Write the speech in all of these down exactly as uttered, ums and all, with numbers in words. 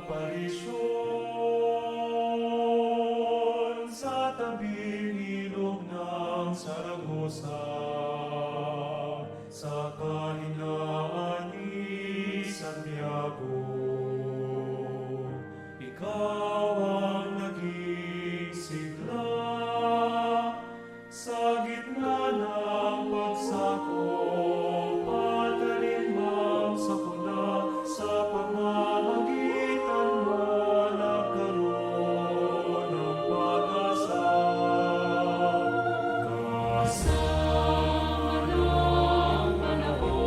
Aparisyun sa tabing ilog ng Saragosa, sa kahinaan ni Santiago, ikaw ang naging sigla sa gitna ng pagsakop at alinmang sakuna, sa pamamagitan mo nagkaroon ng pag-asa. Kasama ng panahon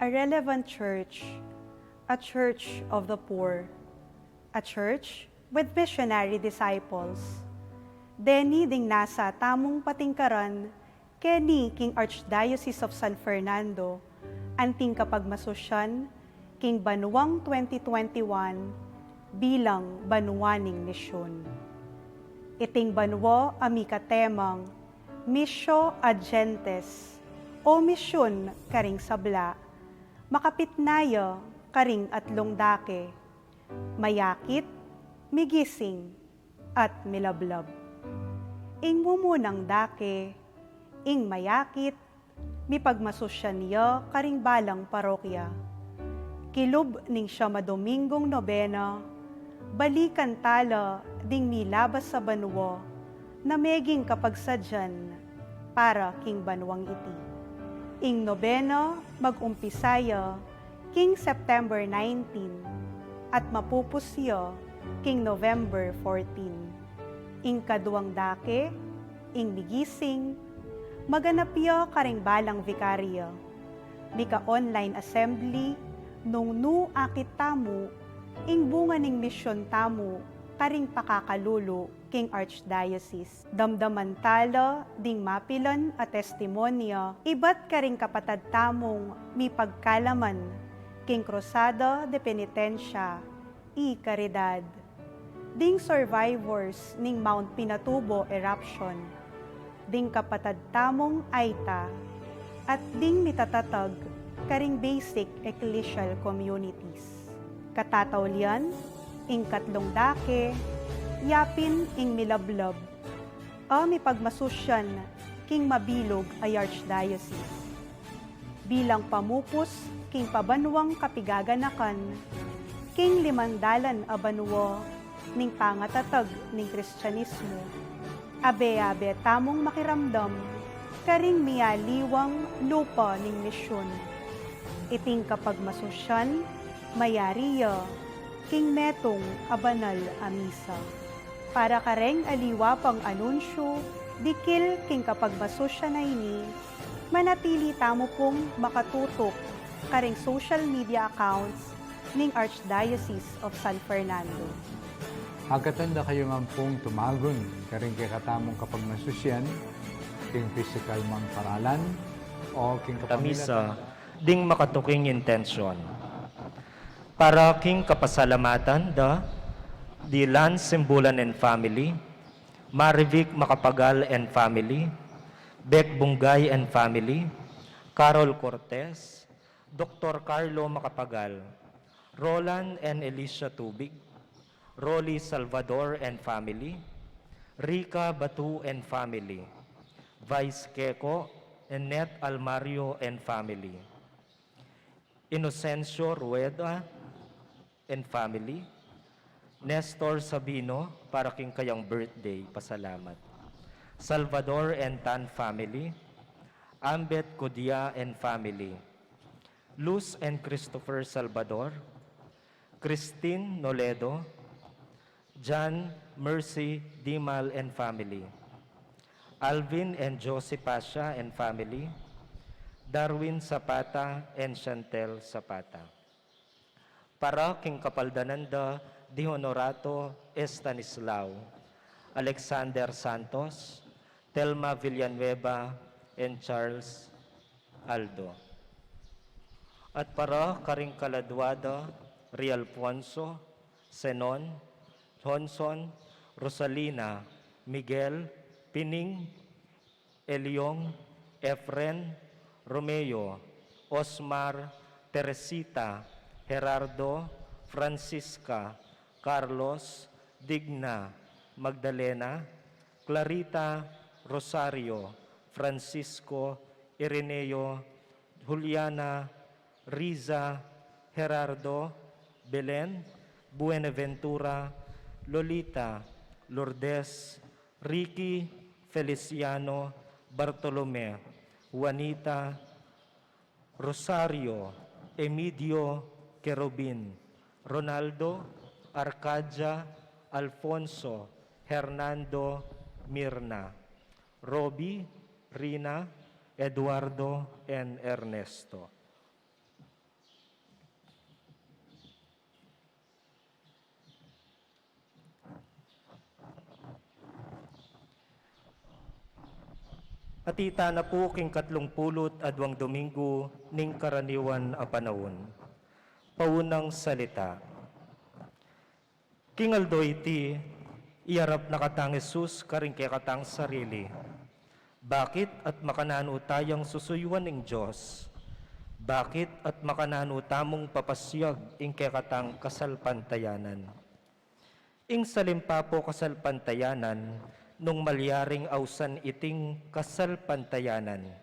A relevant church, a church of the poor, a church with missionary disciples. Deni ding nasa tamung patingkaran keni king Archdiocese of San Fernando, anting kapagmasusyan king banuang twenty twenty-one bilang banua ning misyun. Iting banua a mika temang Missio ad Gentes, o misyun karing sabla, makapit na ya karing atlung dake, mayakit, migising, at milablab. Ing mumunang dake, ing mayakit, mipagmasusyan ya karing balang parokya. Kilub ning siyam a Dominggung Nobena, balikan tala ding milabas a banua na meging kapagsadyan para king banuang iti. Ing nobena mag-umpisa ya king September nineteen at mapupus ya king November fourteen. Ing kaduang dake, ing migising, maganap ya karing balang vikarya. Mika-online assembly nung nu akit tamu ing bunga ning misyun tamu karing pakakalulu king Archdiocese. Damdaman tala ding mapilan a testimonya ibat karing kapatad tamung mipagkalaman king Cruzada de Penitencia y Caridad, ding survivors ning Mount Pinatubo eruption, ding kapatad tamung Aita, at ding mitatatag karing basic ecclesial communities. Katataulian, ing katlung dake, yapin ing milablab, a mipagmasusyan king mabilug a archdiocese. Bilang pamupus king pabanuang kapigaganakan king limang dalan a banua ning pangatatag ning Kristianismo, abe-abe tamung makiramdam karing mialiwang lupa ning misyun. Iting kapagmasusyan mayari ya king metung a banal a misa. Para kareng aliwa pang anunsyu dikil king kapagmasusyan a ini, manatili tamu pung makatutup karing social media accounts ning Archdiocese of San Fernando. Agkatan da kayu ngan pung tumagun karing kekatamung kapagmasusyan, king pisikal mang paralan o king kapamilatan. Kamisa, ding makatuking intensyon. Para king kapasalamatan da Dilan Simbulan and family, Marivic Macapagal and family, Bec Bungay and family, Carol Cortez, Doktor Carlo Macapagal, Roland and Alicia Tubig, Rolly Salvador and family, Rica Batu and family, Vice Keko, Annette Almario and family, Inocencio Rueda and family, Nestor Sabino, para king kayang birthday, pasalamat. Salvador and Tan family, Ambet Codia and family, Luz and Christopher Salvador, Christine Noledo, John Mercy Dimal and family, Alvin and Josie Pasha and family, Darwin Zapata and Chantel Zapata. Para king kapaldanan da di Honorato Estanislao, Alexander Santos, Telma Villanueva, and Charles Aldo. At para karing kaladwa da Rialfonso, Zenon, Honson, Rosalina, Miguel, Pining, Eliong, Efren, Romeo, Osmar, Teresita, Gerardo, Francisca, Carlos, Digna, Magdalena, Clarita, Rosario, Francisco, Ireneo, Juliana, Riza, Gerardo, Belen, Buenaventura, Lolita, Lourdes, Ricky, Feliciano, Bartolome, Juanita, Rosario, Emidio, Kerubin, Ronaldo, Arcadia, Alfonso, Hernando, Mirna, Roby, Rina, Eduardo, and Ernesto. At ita na pu king katlung pulu't adwang Domingo ning karaniwan a panaun. Paunang salita. King aldo iti, iyarap na katang Jesus karing kekatang sarili. Bakit at makananu tayang susuyuan ing Dios? Bakit at makananu tamung papasiag ing kekatang kasalpantayanan? Ing salimpa pu kasalpantayanan, nung malyaring ausan iting kasalpantayanan,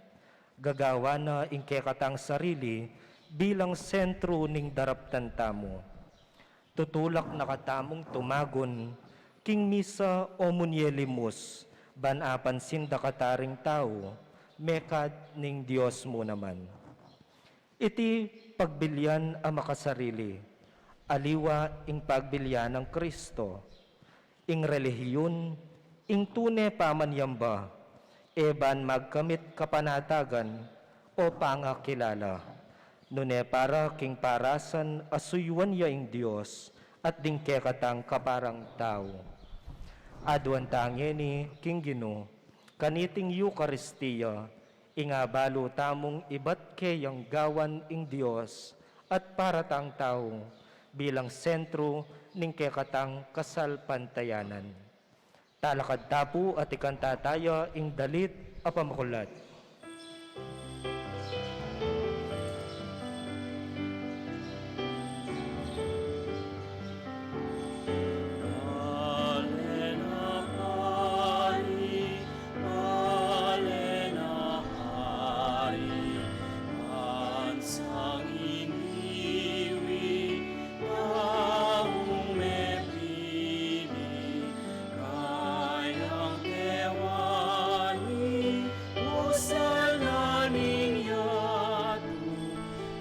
gagawa na ing kekatang sarili bilang sentru ning daraptan tamu. Tutulak na katamung tumagun king misa o munye limus, ban apansin da kataring tau, mekad ning Dios mu naman. Iti pagbilyan a makasarili, aliwa ing pagbilyan nang Kristo, ing relihiyun, ing tune pamanyamba, e ban magkamit kapanatagan o pangakilala, nune para king parasan a suyuan ya ing Dios at ding kekatang kaparang tau. Aduan ta ngeni king Ginu, kaniting Eukaristia, ing abalu tamung ibat keyang gawan ing Dios at para tang tau bilang sentru ning kekatang kasalpantayanan. Talakad ta pu at ikanta taya ing dalit a pamakulat. Bale na pari, bale na ari, bansang iniwi, taung mepili, kayang kewani, busal na ning yatu,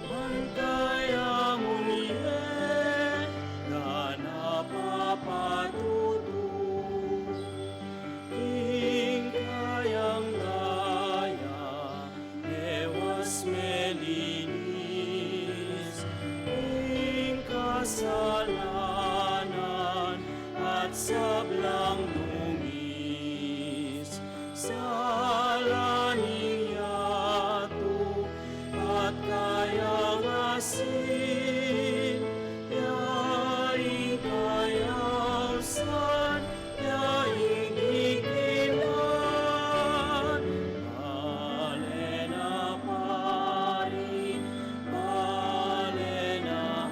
ban kaya mu ne, ganap a patutu. King kayang daya, mewas melinis, king kasalanan at sablang dungis, sala ning yatu at kayang asin, ya ing kayausan, ya ing dikilan. Bale na pari, bale na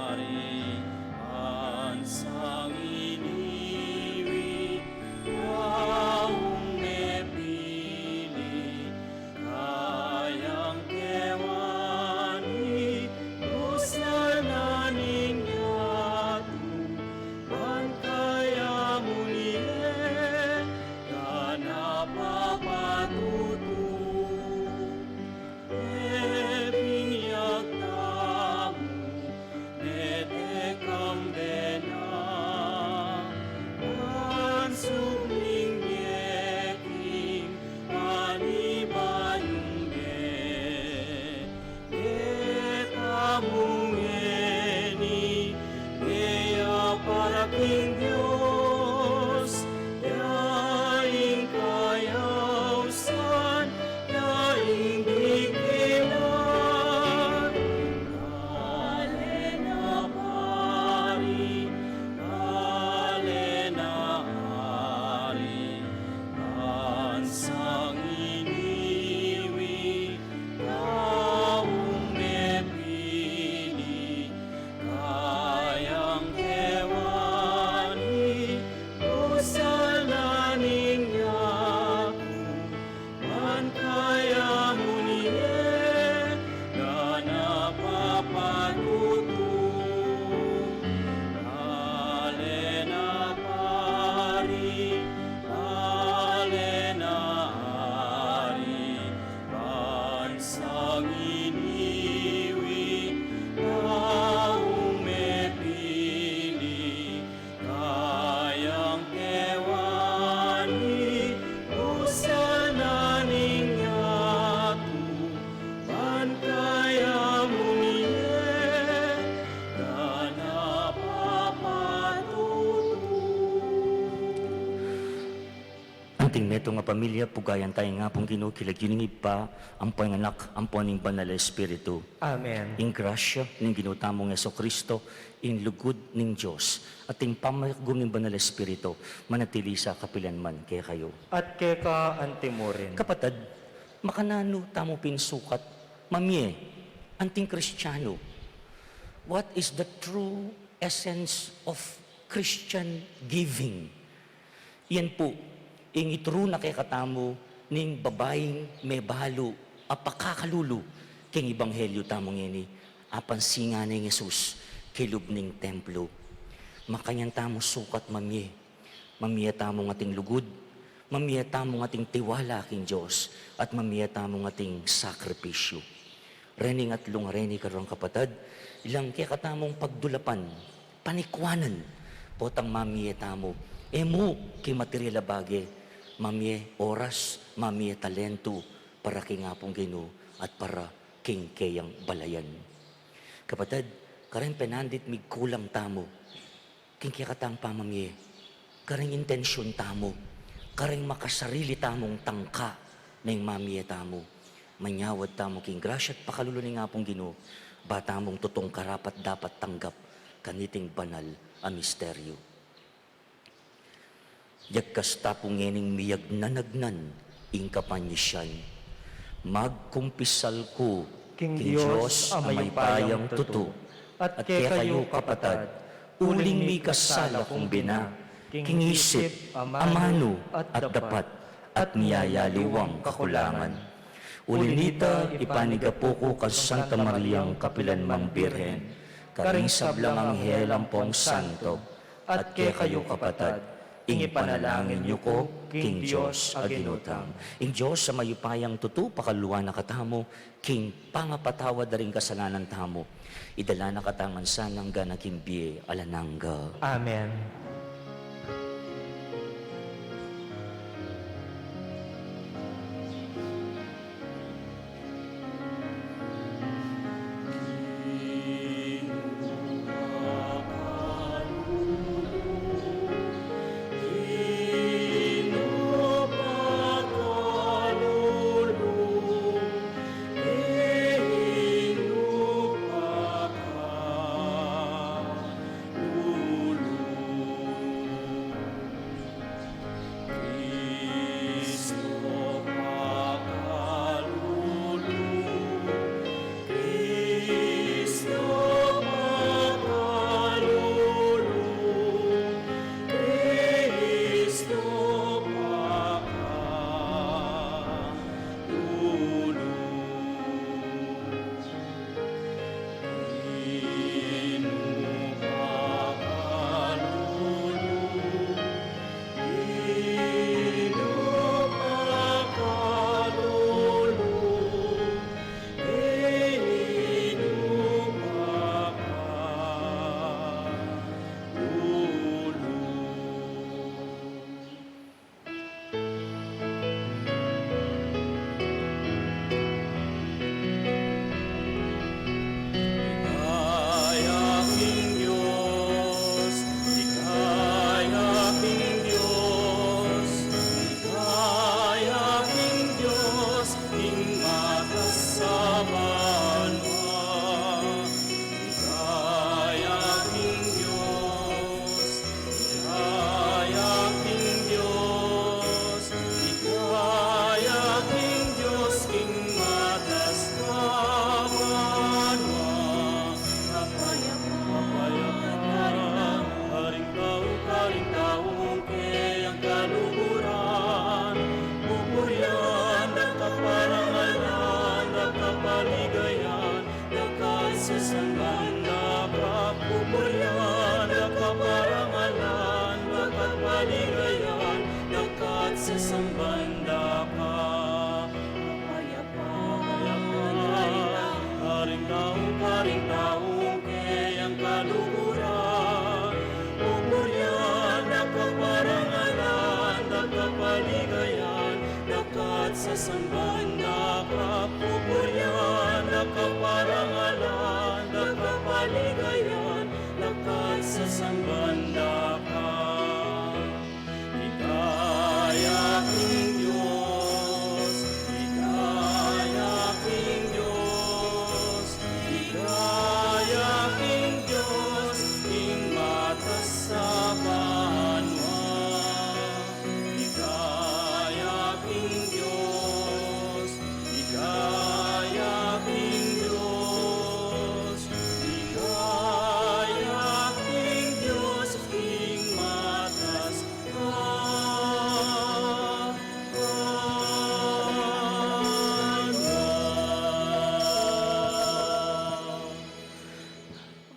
ari, bansang iniwi, taung mepili, kayang kewani, busal na ning yatu, ban kaya mu ne, ganap a patutu. E binyag tamu, nete kambe na, ban subling e king panibayung e. Keta mu ngeni, e ya para king Dios, ya ing kayausan, ya ing dikilan. Bale na pari, bale na ari, bansang iniwi, taung mepili, kayang kewani, busal na ning yatu, ban kaya mu ne, ganap a patutu. Bale na pari, bale na ari, bansang iniwi, taung mepili, kayang kewani, busal na ning yatu, ban kaya mu ne, ganap a patutu. Anting Itung a pamilya, pugayan taya ning Apung Ginu, king lagyu ning Ibpa, ampo ning Anak, ampo ning Banal a Espiritu. Amen. Ing grasya ning Ginu tamung Jesucristo, ing lugud ning Dios, at ing pamakalugud ning Banal a Espiritu, manatili sa kapilan man kekayu. At keka antimurin. Kapatad, makananu tamu pin sukat mamie anting Kristiyanu? What is the true essence of Christian giving? Yan pu ing ituru na kekatamu ning babaing mebalu a pakakalulu king ebanghelyu tamu ngeni, a pansingan nang Jesus king lub ning templo. Makanyan tamu sukat mamie. Mamie tamung ating lugud, mamie tamung ating tiwala king Dios, at mamie tamung ating sakripisyu. Rening atlung reni, kareng kapatad, ilang kekatamung pagdulapan, panikwanan, potang mamie tamu, e mu king material a bage, mamie oras, mamie talentu, para king Apung Ginu, at para king keyang balayan. Kapatad, kareng penandit migkulang tamu, king kekatang pamamie, kareng intensyun tamu, kareng makasarili tamung tangka, neng mamie tamu, manyawad tamu king grasya at pakalulu ning Apung Ginu, ba tamung tutung karapat-dapat tanggap kaniting banal a misteryu. Yagkas ta pu ngening miyagnanagnan ing kapanyisian, magkumpisal ku king Dios a mayupayang tutu, at kekayu kapatad, uling mikasala kung bina, king isip, amanu, at dapat, at miyayaliwang kakulangan. Uli nita, ipanigapu ku kang Santa Mariang kapilan mang Birhen, karing sablang anghel ampong santo, at kekayu kapatad, ing ipanalangin yu ku king Dios a Ginu tang. Ing Dios a mayupayang tutu, pakaluluan na katamu king pangapatawad da ring kasalanan tamu, idala na katamu ngan sana king bie alang angga. Amen.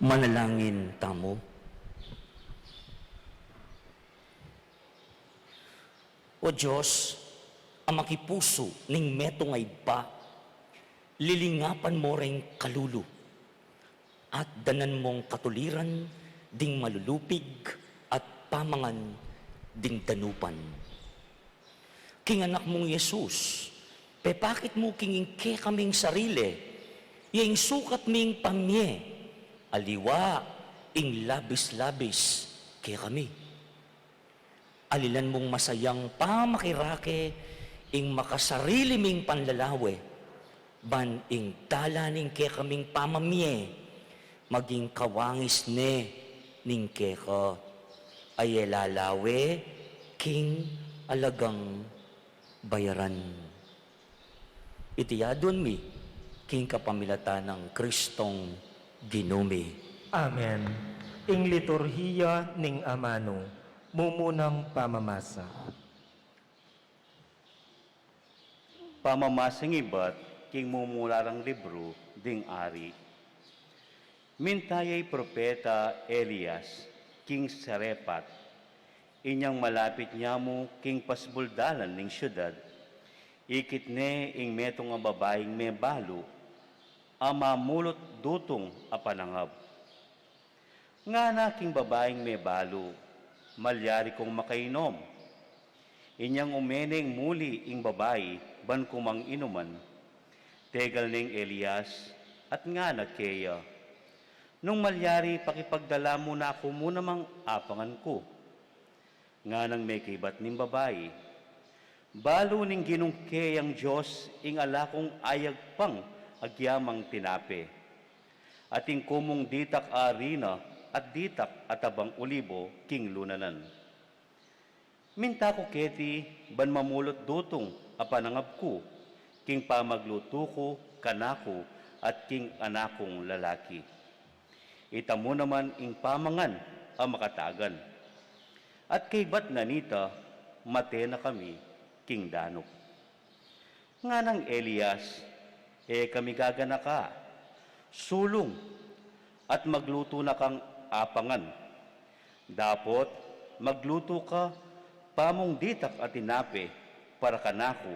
Manalangin tamu. O Dios, a makipusu ning metung a ibpa, lilingapan mo reng kalulu, at danan mong katuliran ding malulupig at pamangan ding danupan. King Anak mung Jesus, pepakit mu king ing kekaming sarili ya ing sukat ming pamie, aliwa ing labis-labis kekami. Alilan mung masayang pamakirake ing makasarili ming panlalawe, ban ing dalan ning kekaming pamamie maging kawangis ne ning keka, a e lalawe king alagang bayaran. Iti adwan mi king kapamilatan nang Kristong Ginu mi. Amen. Ing liturhiya ning amanu, mumunang pamamasa. Pamamasang ibat king mumula rang libru ding Ari. Minta ya i propeta Elias king Sarephat, inyang malapit nyamu king pasbul dalan ning siudad, ikit ne ing metung a babaing mebalu a mamulut dutung a panangab. Ngana king babaing mebalu, "Malyari kung makainom?" Inyang ume neng muli ing babai ban kumang inuman, tegal neng Elias at ngana keya, "Nung malyari, pakipagdala mu na ku mu namang apangan ku." Nganang mekibat ning babai, "Balu ning Ginung keyang Dios ing ala kung ayag pang agyamang tinape, at ing kumung ditak a arina at ditak a tabang olibo king lunanan. Minta ku keti ban mamulut dutung a panangab ku king pamaglutu ku kanaku at king anak kung lalaki. Ita mu naman ing pamangan a makatagan. At kaybat na nita, mate na kami king danup." Nganang Elias, "E kami gaganaka. Sulung, at maglutu na kang apangan. Dapot maglutu ka pa mung ditak a tinape para kanaku,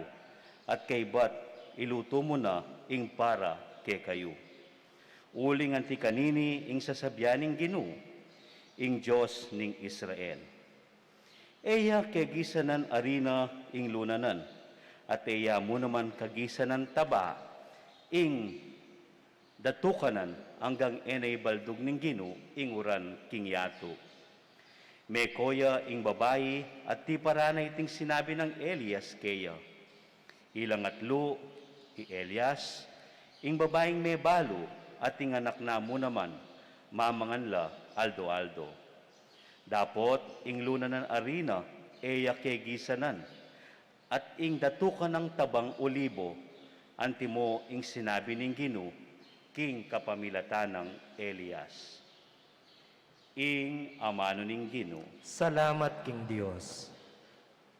at kaybat ilutu mu na ing para kekayu. Uling anti kanini ing sasabian ning Ginu, ing Dios ning Israel. E ya kegisanan arina ing lunanan, at e ya mu naman kagisanan taba ing datukanan, anggang e na ibaldug ning Ginu ing uran king yatu." Meko ya ing babai at tiparan na iting sinabi nang Elias keya. Ilang atlu, i Elias, ing babaing mebalu, at ing anak na mu naman, mamangan la aldo-aldo. Dapot ing lunanan arina e ya kegisanan, at ing datukan nang tabang olibo, antimo ing sinabi ning Ginu king kapamilatan nang Elias. Ing amanu ning Ginu. Salamat king Dios.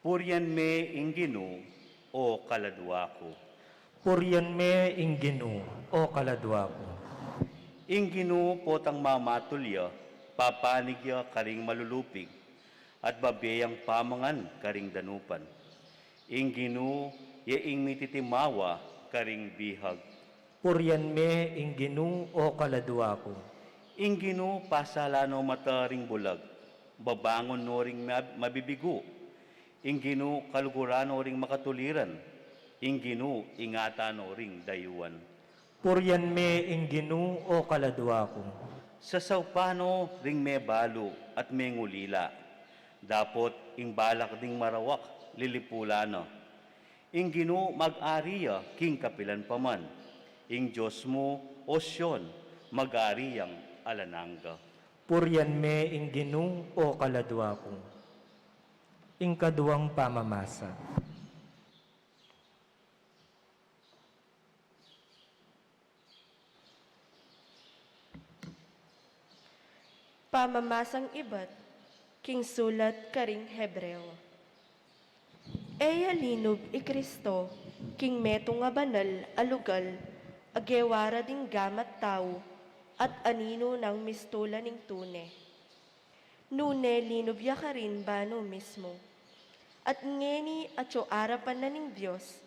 Purian me ing Ginu, o kaladua ku. Purian me ing Ginu, o kaladua ku. Ing Ginu potang mamatul ya, papanig ya karing malulupig, at babie yang pamangan karing danupan. Ing Ginu ya ing mititimawa karing bihag. Purian me ing Ginu, o kaladua ku. Ing Ginu pasalan no mata ring bulag, babangun no ring mab-, mabibigu. Ing Ginu kaluguran no ring makatuliran. Ing Ginu ingatan no ring dayuan. Purian me ing Ginu, o kaladua ku. Sasaupan no ring mebalu at mengulila. Dapot ing balak ding marawak lilipulan na. Ing Ginu mag-ari ya king kapilan pa man. Ing Dios mu, o Sion, mag-ari yang alang angga. Purian me ing Ginu, o kaladua ku. Ing kaduang pamamasa. Pamamasang ibat king sulat karing Hebreo. E ya linub i Kristo king metung a banal a lugal a gewara ding gamat tau, at aninu nang mistulan ning tune. Nune linub ya karin banu mismu. At ngeni atyu arapan na ning Dios,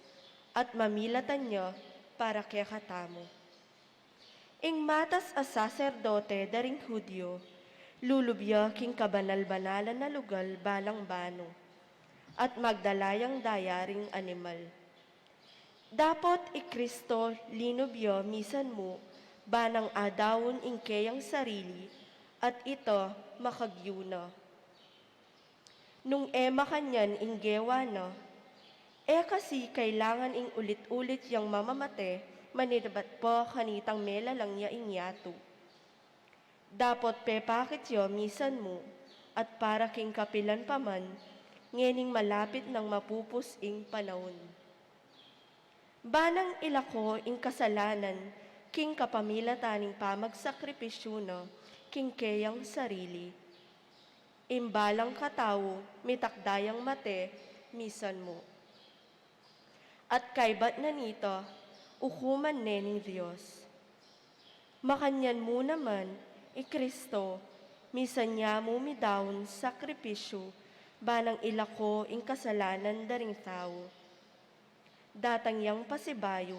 at mamilatan ya para kekatamu. Ing matas a saserdote da ring Judio, lulub ya king kabanal-banalan a lugal balang banu, at magdala yang dayaring animal. Dapot i Kristo linub ya misan mu, ba nang adaun ing keyang sarili, at ita makagyu na. Nung e makanyan ing gewa na, e kasi kailangan ing ulit-ulit yang mamamate manibat pa kanitang melalang ya ing yatu. Dapot pepakit ya misan mu, at para king kapilan pa man, ngening malapit nang mapupus ing panaun. Ba nang ilako ing kasalanan king kapamilatan ning pamagsakripisyu na king keyang sarili. Ing balang katau mitakda yang mate misan mu. At kaybat na nita, ukuman ne ning Dios. Makanyan mu naman, i Kristo, misan ya mu midaun sakripisyu, ba nang ilako ing kasalanan da ring tau. Datang yang pasibayu,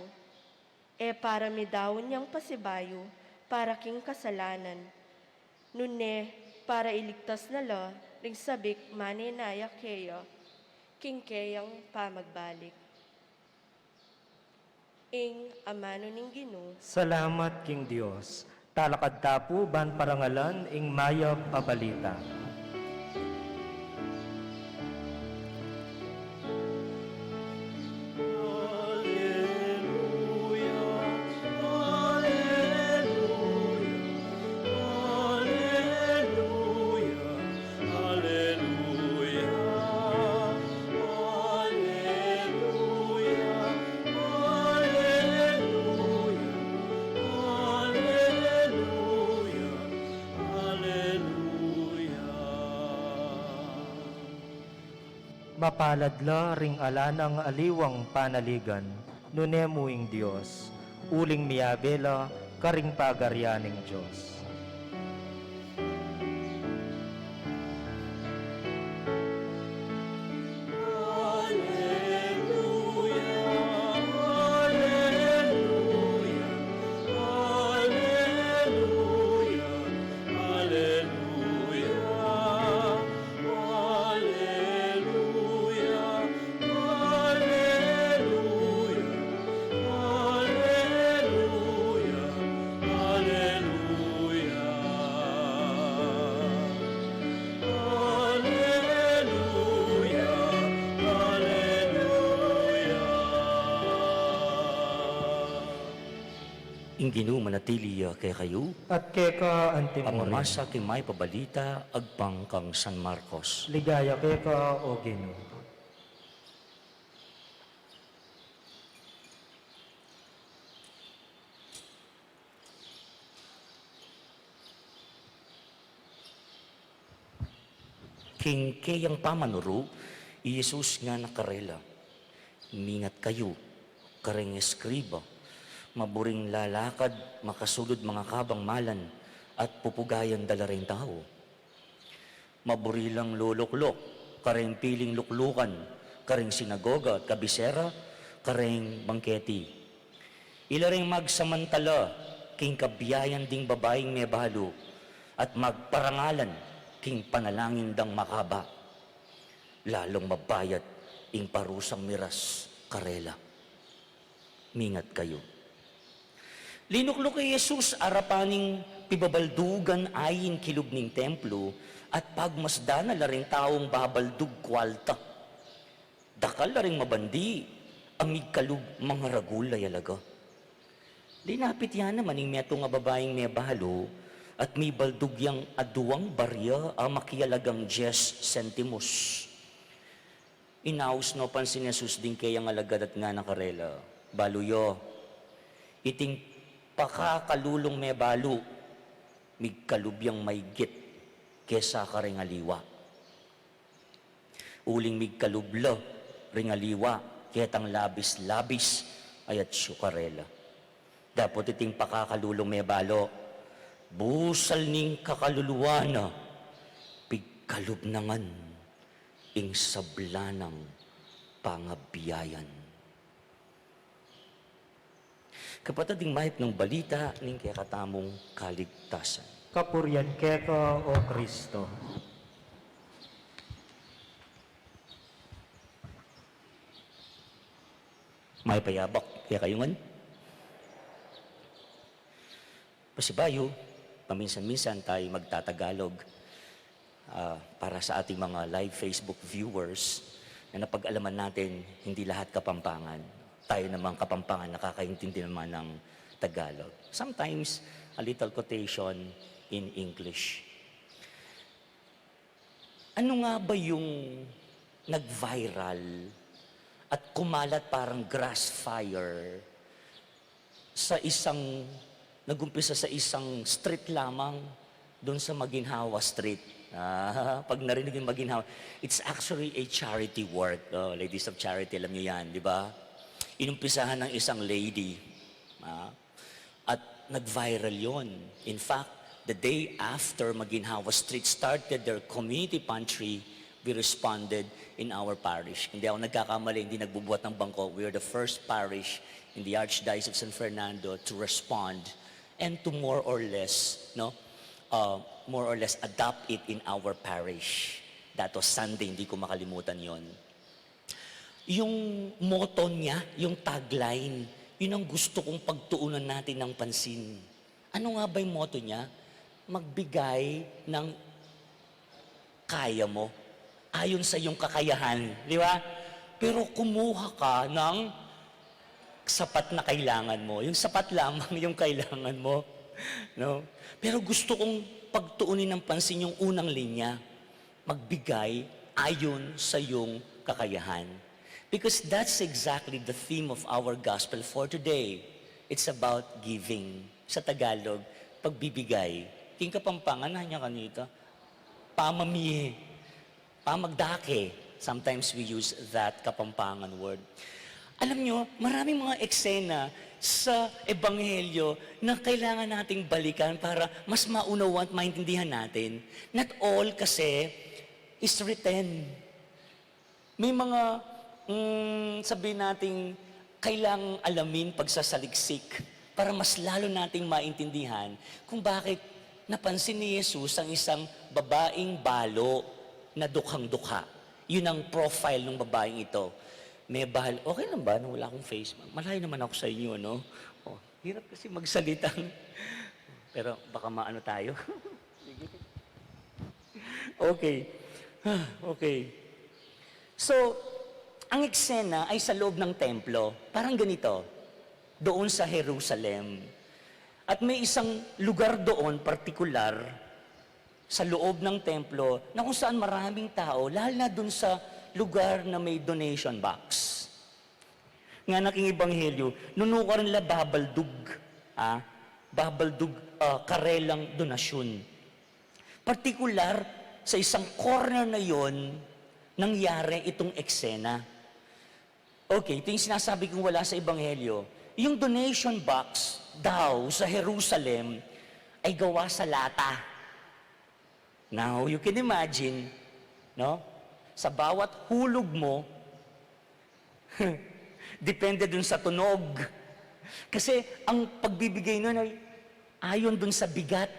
e para midaun yang pasibayu para king kasalanan, nune para iligtas na la ring sabik manenaya keya king keyang pamagbalik. Ing amanu ning Ginu. Salamat king Dios. Talakad ta pu ban parangalan ing mayap a balita. Aleluya, aleluya, aleluya, aleluya, aleluya, aleluya, aleluya. Mapalad la ring ala nang aliwang panaligan, nune mu ing Dios, uling miyabe la karing pagarian ning Dios. Aleluya, aleluya, aleluya, aleluya. Aleluya, aleluya, aleluya, aleluya. Aleluya, aleluya. Ing Ginu manatili ya kekayu. At keka antimurin. Pamamasa king mayap a balita agpang kang San Marcos. Ligaya keka, O Ginu. King keyang pamanuru, i Jesus ngana karela, "Mingat kayu kareng eskriba, maburing lalakad makasulud mangakabang malan at pupugayan da la ring tau. Maburi lang lulukluk kareng piling luklukan, kareng sinagoga at kabisera, kareng bangketi. Ila ring magsamantala king kabiayan ding babaing mebalu at magparangalan king panalangin dang makaba. Lalung mabayat ing parusang miras karela. Mingat kayu." Linukluk i Jesus arapan ning pibabaldugan ain kilub ning templo, at pagmasdan na la ring taung babaldug kualta. Dakal la ring mabandi a migkalub mangaragul a yalaga. Linapit ya naman ing metung a babaing mebalu at mibaldug yang aduang barya a makiyalagang dies sentimos. Inaus no pansin Jesus ding keyang alagad at ngana karela, "Balu yo, iting pakakalulung mebalu, migkalub yang maigit kesa kareng aliwa. Uling migkalub la ring aliwa ketang labis-labis a yatsu karela. Dapot iting pakakalulung mebalu, Busal ning kakaluluan na, pigkalub na ngan ing sabla nang pangabiayan. Kapatad, ing mayap nang balita ning kekatamung kaligtasan. Kapurian keka, O Kristo. Mayap a yabak kekayu ngan. Pasibayu, paminsan-minsan tayo magtatagalog. Ah, para sa ating mga live Facebook viewers na napag-alaman natin, hindi lahat Kapampangan. Tayo namang Kapampangan, nakakaintindi naman ng Tagalog. Sometimes, a little quotation in English. Ano nga ba yung nag-viral at kumalat parang grass fire sa isang, nag-umpisa sa isang street lamang, doon sa Maginhawa Street? Ah, pag narinig yung Maginhawa, it's actually a charity work. Oh, Ladies of Charity, alam nyo yan, di ba? Inumpisahan ng isang lady. Ah, at nag-viral yon. In fact, the day after Maginhawa Street started their community pantry, we responded in our parish. Hindi ako nagkakamali, hindi nagbubuhat ng bangko. We are the first parish in the Archdiocese of San Fernando to respond and to more or less, no, uh, more or less adopt it in our parish. That was Sunday, hindi ko makalimutan yon. Yung motto niya, yung tagline, yun ang gusto kong pagtuunan natin ng pansin. Ano nga ba yung motto niya? Magbigay ng kaya mo, ayon sa iyong kakayahan, di ba? Pero kumuha ka ng sapat na kailangan mo. Yung sapat lamang yung kailangan mo, no? Pero gusto kong pagtuunin ng pansin yung unang linya, magbigay ayon sa iyong kakayahan. Because that's exactly the theme of our gospel for today. It's about giving. Sa Tagalog, pagbibigay. King Kapampangan, hanya kanita, pamamie, pamagdake. Sometimes we use that Kapampangan word. Alam nyo, maraming mga eksena sa Ebanghelyo na kailangan nating balikan para mas maunawaan at maintindihan natin. Not all kasi is written. May mga, mm, sabihin nating kailangang alamin, pagsasaliksik, para mas lalo nating maintindihan kung bakit napansin ni Jesus ang isang babaeng balo na dukhang-dukha. Yun ang profile ng babaeng ito. May bal-, okay lang ba na wala akong face? Malayo naman ako sa inyo, no? Oh, hirap kasi magsalita. Pero baka maano tayo. Sige. Okay. Ah, okay. So, ang eksena ay sa loob ng templo. Parang ganito, doon sa Jerusalem. At may isang lugar doon, partikular, sa loob ng templo, na kung saan maraming tao, lalo na doon sa lugar na may donation box. Ngana king Ebanghelyo, nunukarin la babaldug, ah, babaldug, ah, karelang donasyun. Partikular, sa isang corner na yon, nangyari itong eksena. Okay, ito yung sinasabi kong wala sa Ebanghelyo. Yung donation box daw sa Jerusalem ay gawa sa lata. Now, you can imagine, no? Sa bawat hulog mo, depende dun sa tunog. Kasi ang pagbibigay nun ay ayon dun sa bigat,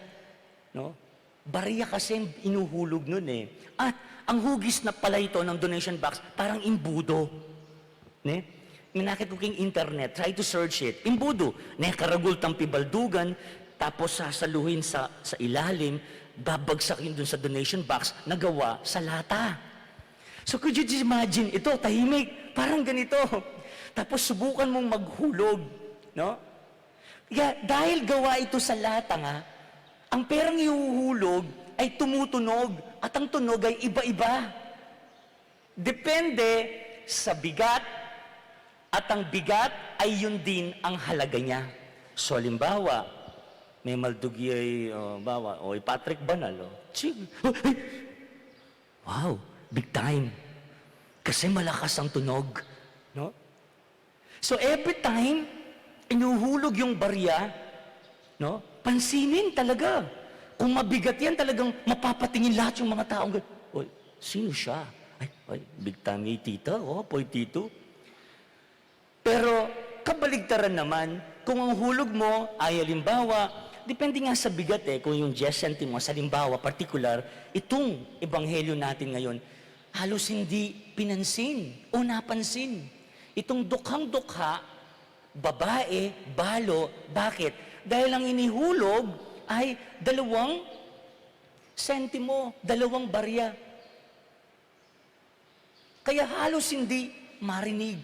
no? Barya kasi inuhulog nun eh. At ang hugis na pala ito ng donation box, parang imbudo. Ne? Minakit ko king internet, try to search it. Imbudo, ne, karagul tang pibaldugan, tapos sasaluhin sa, sa ilalim, babagsakin dun sa donation box na gawa sa lata. So could you just imagine, ito, tahimik, parang ganito. Tapos subukan mong maghulog, no? Kaya dahil gawa ito sa lata nga, ang perang ihuhulog ay tumutunog at ang tunog ay iba-iba. Depende sa bigat, at ang bigat ay yun din ang halaga niya. So, halimbawa, may maldugi ay, oh, bawa, o, i Patrick Banal, oh. Chig! Wow, big time. Kasi malakas ang tunog, no? So, every time inuhulog yung barya, no? Pansinin talaga. Kung mabigat yan, talagang mapapatingin lahat yung mga taong gan-, "Oy, sino siya? Ay, ay, big time ni tita, oh, poy tito." Pero kabaligtaran naman, kung ang hulog mo ay halimbawa, depende nga sa bigat eh, kung yung diyes sentimos, halimbawa, partikular, itong ebanghelyo natin ngayon, halos hindi pinansin o napansin. Itong dukhang-dukha, babae, balo, bakit? Dahil ang inihulog ay dalawang sentimo, dalawang barya. Kaya halos hindi marinig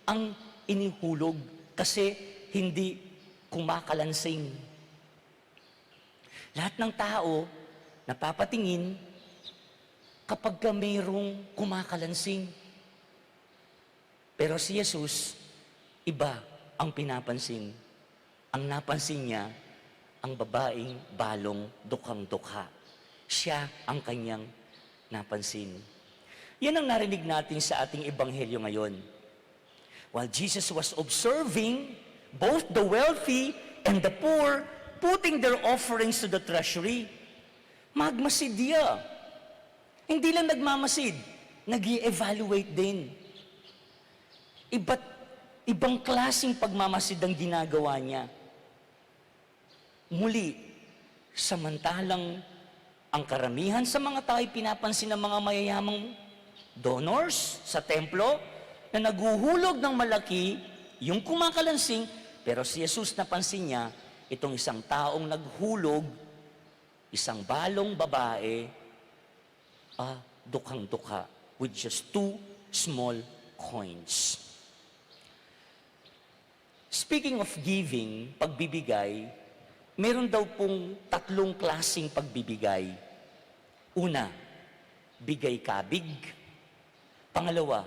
ang inihulog kasi hindi kumakalansing. Lahat ng tao napapatingin kapag ka mayroong kumakalansing. Pero si Jesus, iba ang pinapansin. Ang napansin niya, ang babaeng balong dukhang-dukha. Siya ang kanyang napansin. Yan ang narinig natin sa ating ebanghelyo ngayon. While Jesus was observing both the wealthy and the poor putting their offerings to the treasury, magmasid ya. Hindi lang nagmamasid, nag evaluate din. Iba't ibang klaseng pagmamasid ang ginagawa niya. Muli, samantalang ang karamihan sa mga tao'y pinapansin ng mga mayayamang donors sa templo na naghuhulog ng malaki, yung kumakalansing, pero si Jesus, napansin niya itong isang taong naghulog, isang balong babae, ah, dukhang-dukha, with just two small coins. Speaking of giving, pagbibigay, meron daw pong tatlong klaseng pagbibigay. Una, bigay kabig. Pangalawa,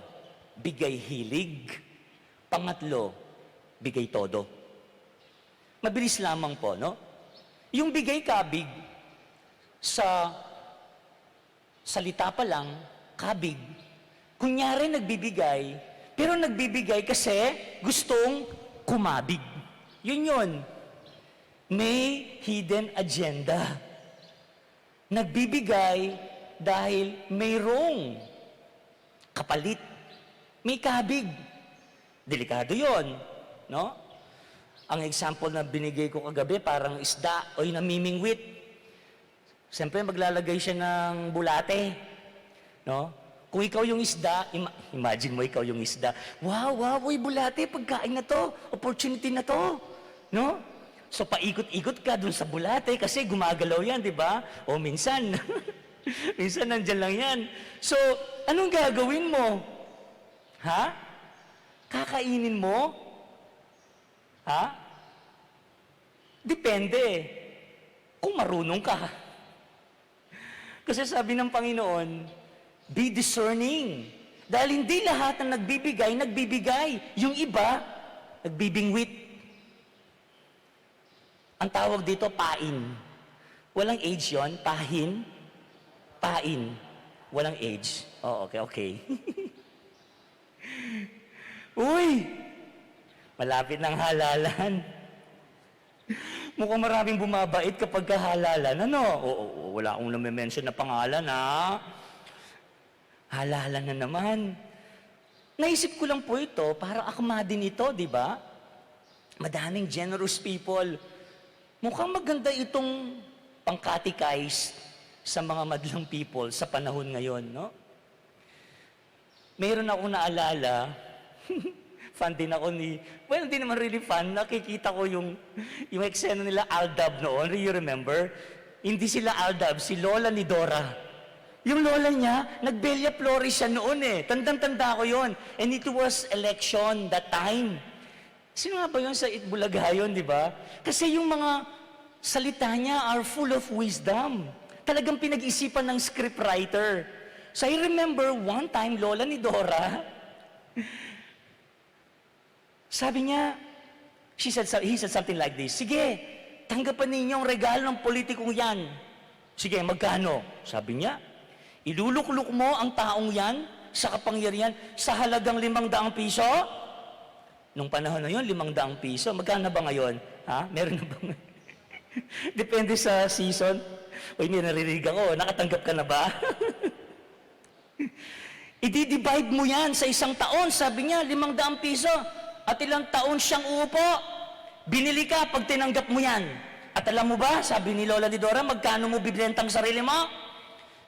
bigay hilig. Pangatlo, bigay todo. Mabilis lamang po, no? Yung bigay kabig, sa salita pa lang, kabig. Kunyari, nagbibigay, pero nagbibigay kasi gustong kumabig. Yun yun. May hidden agenda. Nagbibigay dahil mayroong kapalit. May kabig. Delikado yon, no? Ang example na binigay ko kagabi, parang isda o yung namimingwit. Siyempre, maglalagay siya ng bulate, no? Kung ikaw yung isda, ima-, imagine mo ikaw yung isda. "Wow, wow, uy, bulate, pagkain na to, opportunity na to," no? So, paikot-ikot ka dun sa bulate kasi gumagalaw yan, di ba? O minsan, minsan nandyan lang yan. So, anong gagawin mo? Ha? Kakainin mo? Ha? Depende kung marunong ka. Kasi sabi ng Panginoon, "Be discerning." Dahil hindi lahat ng nagbibigay, nagbibigay. Yung iba, nagbibingwit. Ang tawag dito, pain. Walang age yon, pahin. Pain. Walang age. Oh, okay, okay. Uy! Malapit ng halalan. Mukhang maraming bumabait kapag kahalalan. Ano? O, o, o, wala akong name-mention na pangalan, ha? Halalan na naman. Naisip ko lang po ito, parang akma din ito, di ba? Madaming generous people. Mukhang maganda itong pang-catechize sa mga madlang people sa panahon ngayon, no? Mayroon akong naalala, fan din ako ni, well, hindi naman really fan, nakikita ko yung, yung eksena nila Aldab noon, do you remember? Hindi sila Aldab, si Lola ni Dora. Yung lola niya, nag-Bella Flores siya noon eh. Tandang-tanda ko yon. And it was election that time. Sino nga ba yun sa Itbulaga yun, di ba? Kasi yung mga salita niya are full of wisdom. Talagang pinag-isipan ng scriptwriter. So I remember one time, lola ni Dora, sabi niya, she said, he said something like this, "Sige, tanggapan ninyo ang regalo ng politikong yan." "Sige, magkano?" Sabi niya, "Ilulukluk mo ang taong yan sa kapangyarihan sa halagang limang daang piso." Nung panahon na yun, limang daang piso. Magkano na ba ngayon? Ha? Meron na ba ngayon? Depende sa season. Uy, may naririnig ako. Nakatanggap ka na ba? I-divide mo yan sa isang taon, sabi niya, limang daang piso. At ilang taon siyang uupo, binili ka pag tinanggap mo yan. At alam mo ba, sabi ni Lola ni Dora, magkano mo bibentang sarili mo?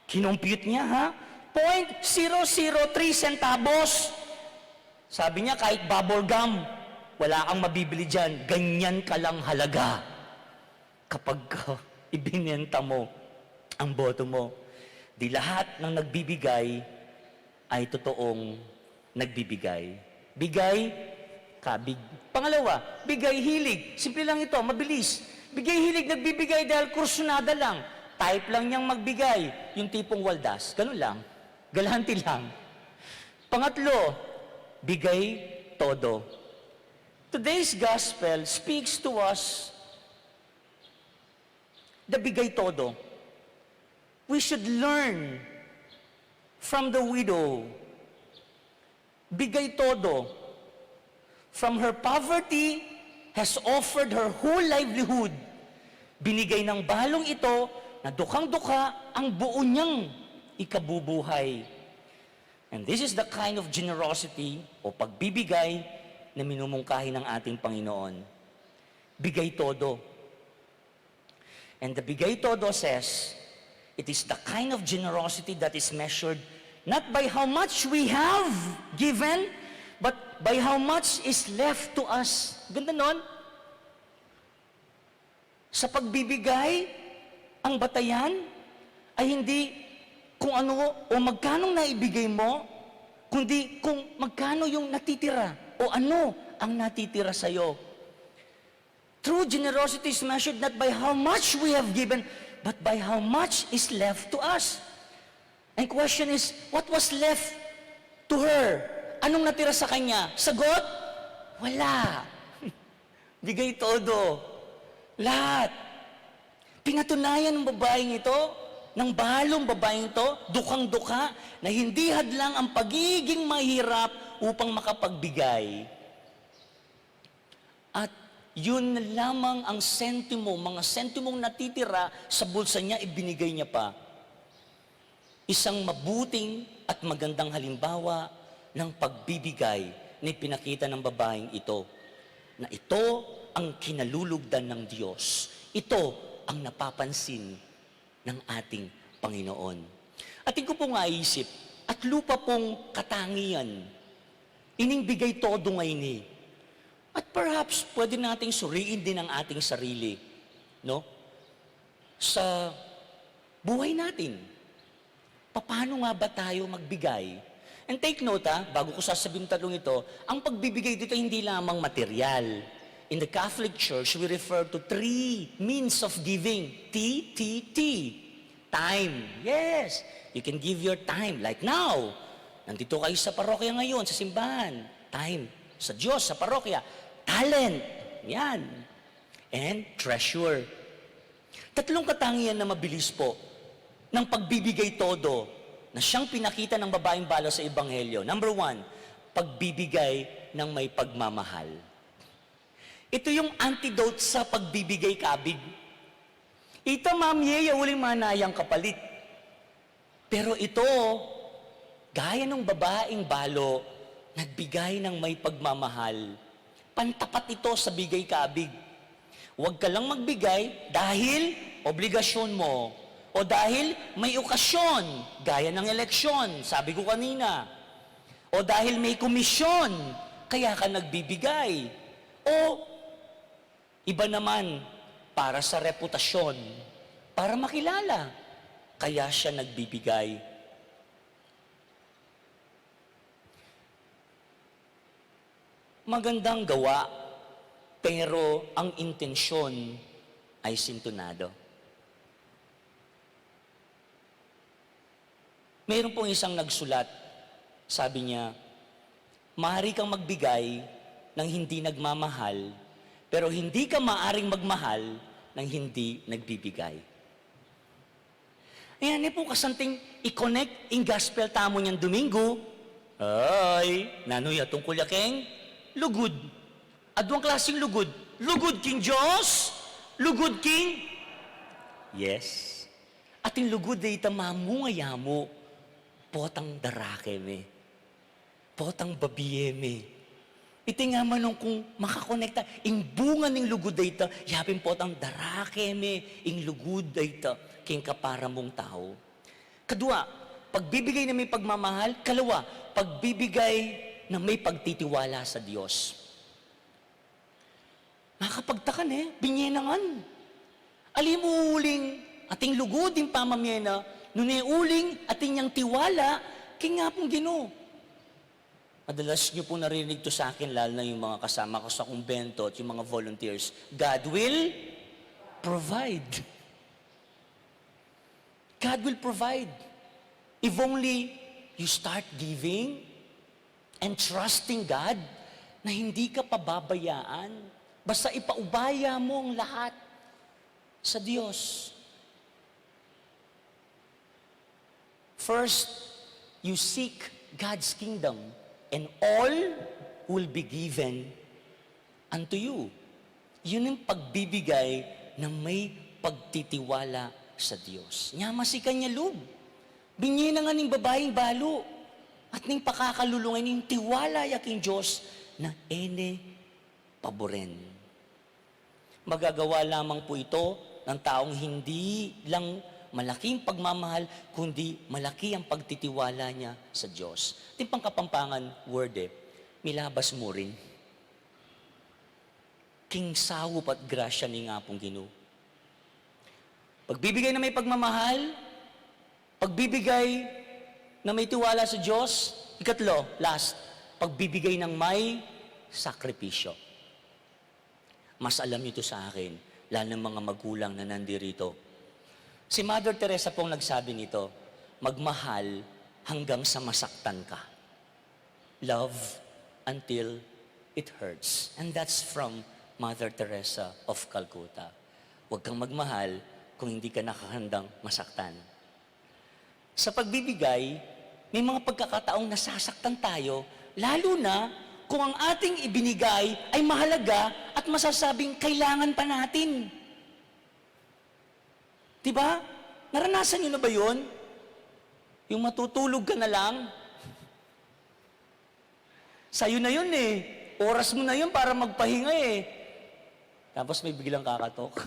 Kinompute niya, ha? Point zero zero three centavos. Sabi niya, kahit bubble gum, wala kang mabibili dyan. Ganyan ka lang halaga kapag ka ibinenta mo ang boto mo. Di lahat ng nagbibigay ay totoong nagbibigay. Bigay, kabig. Pangalawa, bigay hilig. Simple lang ito, mabilis. Bigay hilig, nagbibigay dahil kursunada lang. Type lang niyang magbigay. Yung tipong waldas. Ganun lang. Galante lang. Pangatlo, bigay todo. Today's gospel speaks to us the bigay todo. We should learn from the widow. Bigay todo. From her poverty, has offered her whole livelihood. Binigay ng balong ito na dukhang-dukha ang buo niyang ikabubuhay. And this is the kind of generosity o pagbibigay na minumungkahi ng ating Panginoon. Bigay todo. And the bigay todo says, it is the kind of generosity that is measured not by how much we have given, but by how much is left to us. Ganda nun. Sa pagbibigay, ang batayan ay hindi kung ano o magkanong naibigay mo, kundi kung magkano yung natitira o ano ang natitira sa'yo. True generosity is measured not by how much we have given, but by how much is left to us. And question is, what was left to her? Anong natira sa kanya? Sagot? Wala. Bigay todo. Lahat. Pinatunayan ng babaeng ito, ng balong babaeng ito, dukhang-dukha, na hindi hadlang ang pagiging mahirap upang makapagbigay. At yun na lamang ang sentimo, mga sentimong natitira sa bulsa niya, ibinigay niya pa. Isang mabuting at magandang halimbawa ng pagbibigay na ipinakita ng babaeng ito, na ito ang kinalulugdan ng Diyos. Ito ang napapansin ng ating Panginoon. Atin ko pong aisip, at lupa pong katangian, ining bigay todo nga ini. At perhaps, pwede nating suriin din ang ating sarili, no? Sa buhay natin. Paano nga ba tayo magbigay? And take note, ha, bago ko sasabihin tatlong ito, ang pagbibigay dito hindi lamang material. In the Catholic Church, we refer to three means of giving. T, T, T. Time. Yes. You can give your time. Like now, nandito kayo sa parokya ngayon, sa simbahan. Time. Sa Diyos, sa parokya. Talent. Yan. And treasure. Tatlong katangian na mabilis po ng pagbibigay todo na siyang pinakita ng babaeng balo sa Ebanghelyo. Number one, pagbibigay ng may pagmamahal. Ito yung antidote sa pagbibigay kabig. Ita mamye ya uling manayang kapalit. Pero ito, gaya nung babaeng balo, nagbigay ng may pagmamahal. Pantapat ito sa bigay kabig. Huwag ka lang magbigay dahil obligasyon mo o dahil may okasyon, gaya ng eleksyon, sabi ko kanina, o dahil may komisyon, kaya ka nagbibigay, o iba naman, para sa reputasyon, para makilala, kaya siya nagbibigay. Magandang gawa, pero ang intensyon ay sintunado. Mayroon pong isang nagsulat, sabi niya, "Maaari kang magbigay ng hindi nagmamahal, pero hindi ka maaaring magmahal ng hindi nagbibigay." Ayan, e pu kasanting i-connect ing gospel tamu niyang Domingo. Ay, nanu ya tungkul ya keng lugud? Aduang klaseng lugud. Lugud king Dios, Lugud king? Yes. Ating lugud a ita mamunga ya mu, potang darake me. Potang babie me. Iti nga manung kung makakonekta, ing bunga ning lugud a ita, yapin potang darake me, ing lugud a ita, king kapara mung tau. Kadua, pagbibigay na may pagmamahal. Kalawa, pagbibigay na may pagtitiwala sa Dios. Makapagtaka ne, binie na ngan. Ali mu uling ating lugud ing pamamie na, nune uling atin yang tiwala king Apung Ginu. Madalas niyo pung naririnig to sa akin, lalo na yung mga kasama ko sa kumbento at yung mga volunteers, "God will provide." God will provide. If only you start giving and trusting God na hindi ka pababayaan. Basta ipaubaya mo ang lahat sa Diyos. First, you seek God's kingdom, and all will be given unto you. Yun yung pagbibigay na may pagtitiwala sa Diyos. Nya masikan ya lub. Binie na ngan ning babaing balu. At ning pakakalulungan ning tiwala ya king Diyos na e ne paburen. Magagawa lamang po ito ng taong hindi lang malaki ang pagmamahal, kundi malaki ang pagtitiwala niya sa Diyos. Ating pang-Kapampangan word e, milabas mu rin king saup at grasya ning Apung Ginu. Pagbibigay na may pagmamahal, pagbibigay na may tiwala sa Diyos. Ikatlo, last, pagbibigay ng may sakripisyo. Mas alam niyo to sa akin, lalo ng mga magulang na nandirito. Si Mother Teresa pong nagsabi nito, "Magmahal hanggang sa masaktan ka." Love until it hurts. And that's from Mother Teresa of Calcutta. Huwag kang magmahal kung hindi ka nakahandang masaktan. Sa pagbibigay, may mga pagkakataong nasasaktan tayo, lalo na kung ang ating ibinigay ay mahalaga at masasabing kailangan pa natin. Di ba? Naranasan niyo na ba yun? Yung matutulog ka na lang, sa'yo na yun eh. Oras mo na yun para magpahinga eh. Tapos may biglang kakatok.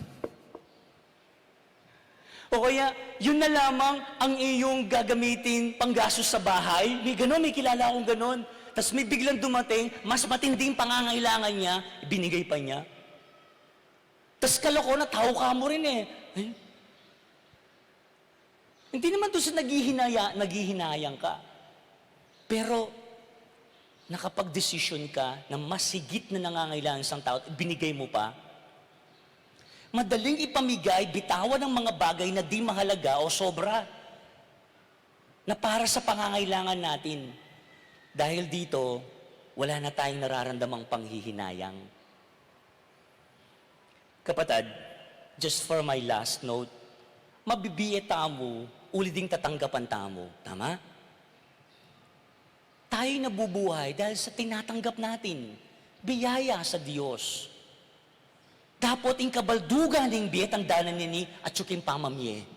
O kaya, yun na lamang ang iyong gagamitin panggastos sa bahay. May ganon, may kilala akong ganon. Tas may biglang dumating, mas matinding pangangailangan niya, binigay pa niya. Tas kalokohan, tau ka mu rin eh. Ay. Hindi naman to sa naghihinaya-, naghihinayang ka. Pero, nakapagdesisyon ka na mas higit na nangangailangan isang tao at binigay mo pa. Madaling ipamigay, bitawan ang mga bagay na di mahalaga o sobra na para sa pangangailangan natin. Dahil dito, wala na tayong nararamdamang panghihinayang. Kapatad, just for my last note, mabibie tamu uli ding tatanggapan tamu. Tama? Tayo'y nabubuhay dahil sa tinatanggap natin. Biyaya sa Diyos. Dapot ing kabaldugan ning bie, tandaan ne ni, atyu king pamamie.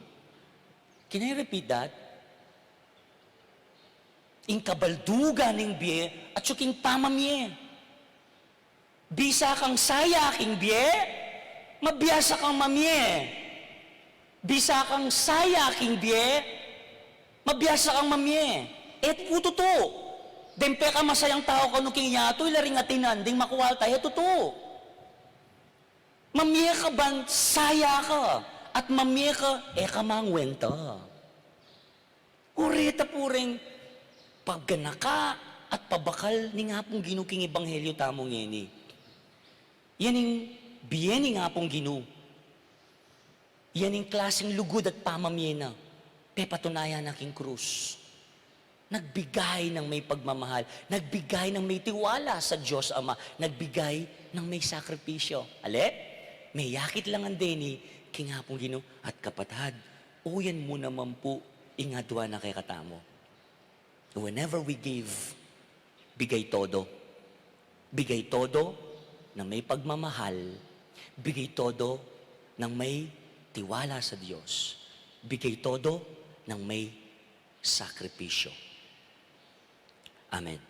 Can I repeat that? Ing kabaldugan ning bie, atyu king pamamie. Bisa kang saya king bie, mabiasa kang mamie. Bisa kang saya king bie, mabiasa kang mamie. E pu tutu. Deng pekamasayang tau kanu king yatu, ila ring atinan ding makualta, e tutu. Mamie ka ban saya ka, at mamie ka e ka mangwenta. Uri ta pu ring pagganaka at pabakal ning Apung Ginu king ebanghelyo tamu ngeni. Yan ing bie ning Apung Ginu. Yan ing klaseng lugud at pamamie na pepatunayan na king krus. Nagbigay ng may pagmamahal, nagbigay ng may tiwala sa Diyos Ama, nagbigay ng may sakripisyo. Ale? Meyakit la ngan deni king Apung Ginu at kapatad. Uyan mu naman pu ing adwa na kekatamu. Whenever we give, bigay todo. Bigay todo na may pagmamahal. Bigay todo nang may tiwala sa Dios, bigay todo nang may sakripisyo. Amen.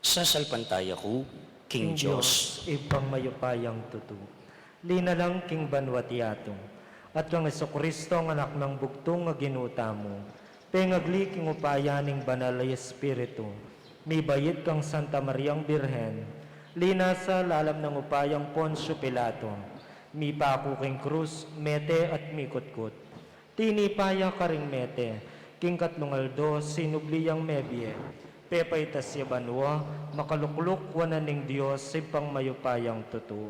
Sasalpantaya ku king Dios, Ibpang mayupayang tutu. Linalang king banwa't yatu, at kang Jesucristo, ang Anak nang bugtung a Ginu tamu, pengagli king upaya ning Banal a Espiritu, mibait kang Santa Mariang Birhen, linasa lalam nang upayang Poncio Pilato, mipaku king krus, mete at mikutkut. Tinipa ya karing mete, king katlung aldo sinubli yang mebie, pepaitas ya banua, makalukluk wanan ning Dios Ibpang mayupayang tutu.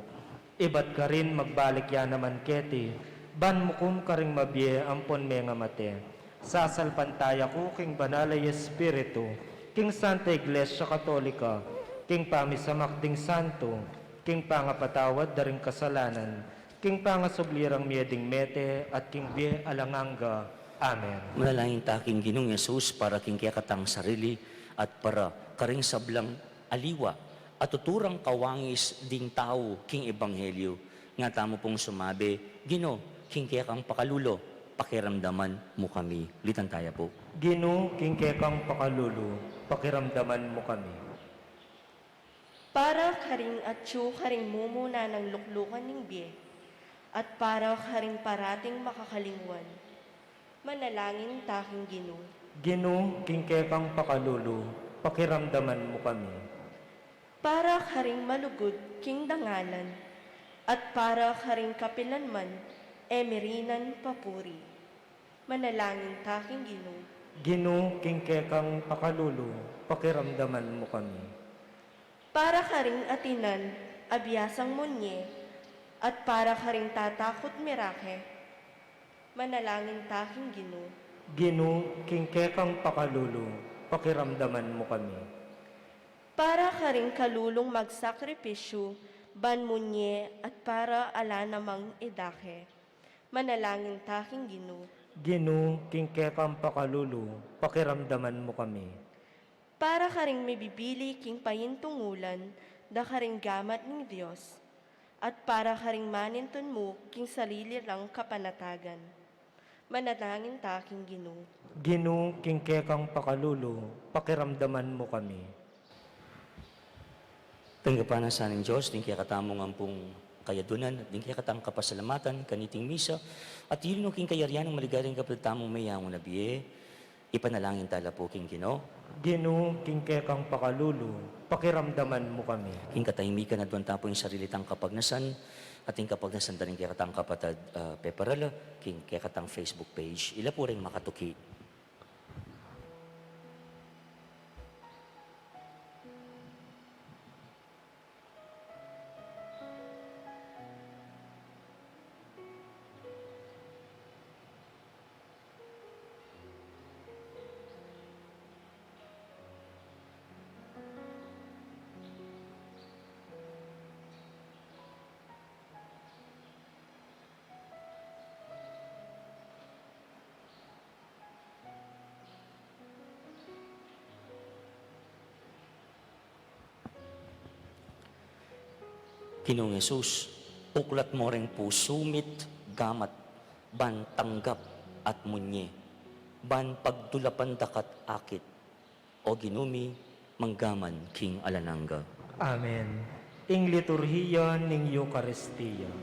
Ibat karin magbalik ya naman keti, ban mukum karing mabie ampon mengamate. Sasalpantaya ku king Banal a Espiritu, king Santa Iglesia Katolika, king pamisamak ding santu, king pangapatawad da ring kasalanan, king pangasubli rang mie ding mete, at king bie alang angga. Amen. Manalangin ta king Ginung Jesus para king kekatang sarili at para karing sablang aliwa a tuturang kawangis ding tau king ebanghelyo. Nga tamu pung sumabi, Ginu, king kekang pakalulu, pakiramdaman mu kami. Ulitan taya pu. Ginu, king kekang pakalulu, pakiramdaman mu kami. Para karing atyu karing mumuna nang luklukan ning bie, at para karing parating makakalingwan, manalangin ta king Ginu. Ginu, king kekang pakalulu, pakiramdaman mu kami. Para karing malugud king dangalan, at para karing kapilan man e mirinan papuri, manalangin ta king Ginu. Ginu, king kekang pakalulu, pakiramdaman mu kami. Para karing atinan a biasang munye, at para karing tatakut mirake, manalangin ta king Ginu. Ginu, king kekang pakalulu, pakiramdaman mu kami. Para karing kalulung magsakripisyu ban munye at para ala namang idake, manalangin ta king Ginu. Ginu, king kekang pakalulu, pakiramdaman mu kami. Para karing mibibili king paintungulan da karing gamat ning Dios, at para karing manintun mu king sarili rang kapanatagan, manalangin ta king Ginu. Ginu, king kekang pakalulu, pakiramdaman mu kami. Tanggapan na sa ning Dios ding kekatamung ampung kayadunan, ding kekatang kapasalamatan kaniting misa, at yun king kayarian ning maligaring kapatad tamung meyangu na bie. Ipanalangin ta la pu king Ginu. Ginu, king kekang pakalulu, pakiramdaman mu kami. King katahimikan, aduan ta pu ing sarili tang kapagnasan, at ing kapagnasan da ring kekatang kapatad, ah, peparala king kekatang Facebook page. Ila pu ring makatuki. Ginung Jesus, uklat mo ring pusu mi't gamat ban tanggap at munye, ban pagdulapan daka't akit. O Ginu mi, manggaman king alang angga. Amen. Ing liturhiya ning Eukaristia.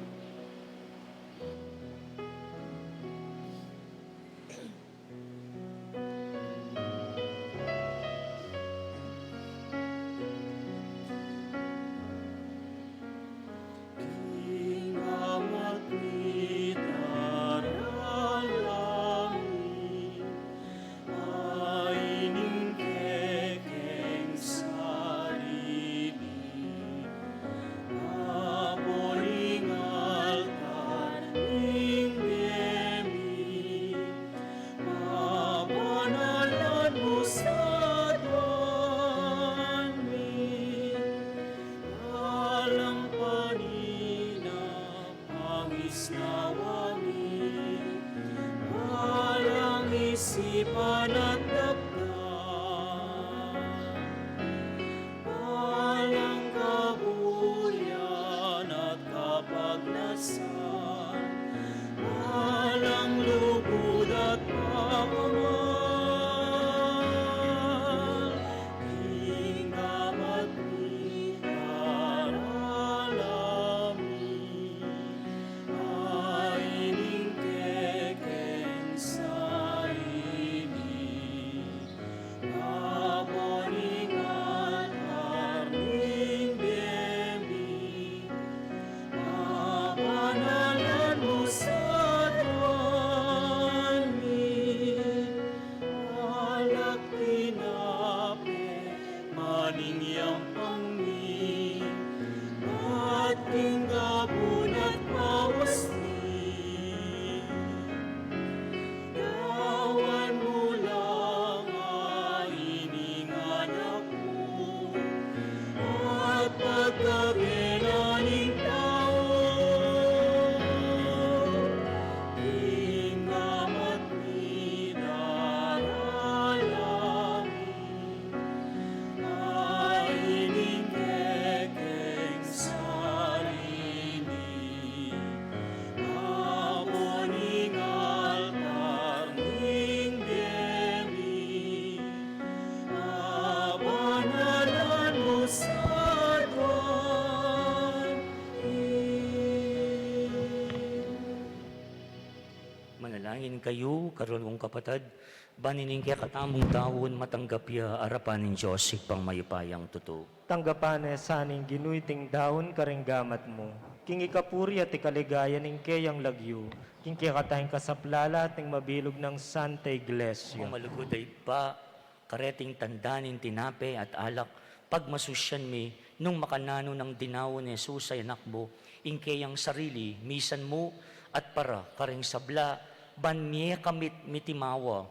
Kayu, karong kapatad, ban ining kekatamung daun matanggap ya arapan ning Dios Ibpang mayupayang tutu. Tanggapan na sa ning Ginu iting daun karing gamat mu, king ikapuri at ikaligaya ning keyang lagyu, king kekatang kasaplalan at ning mabilug nang Santa Iglesia. O malugud a Ibpa, kareting tanda ning tinape at alak, pagmasusyan mi nung makananu nang dinaun Jesus a Anak mu, ing keyang sarili, misan mu at para karing sabla, ban mie kamit mitimawa.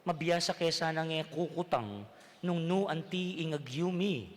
Mabiasa ke sanang e kukutang nung nu anti ing agyu mi,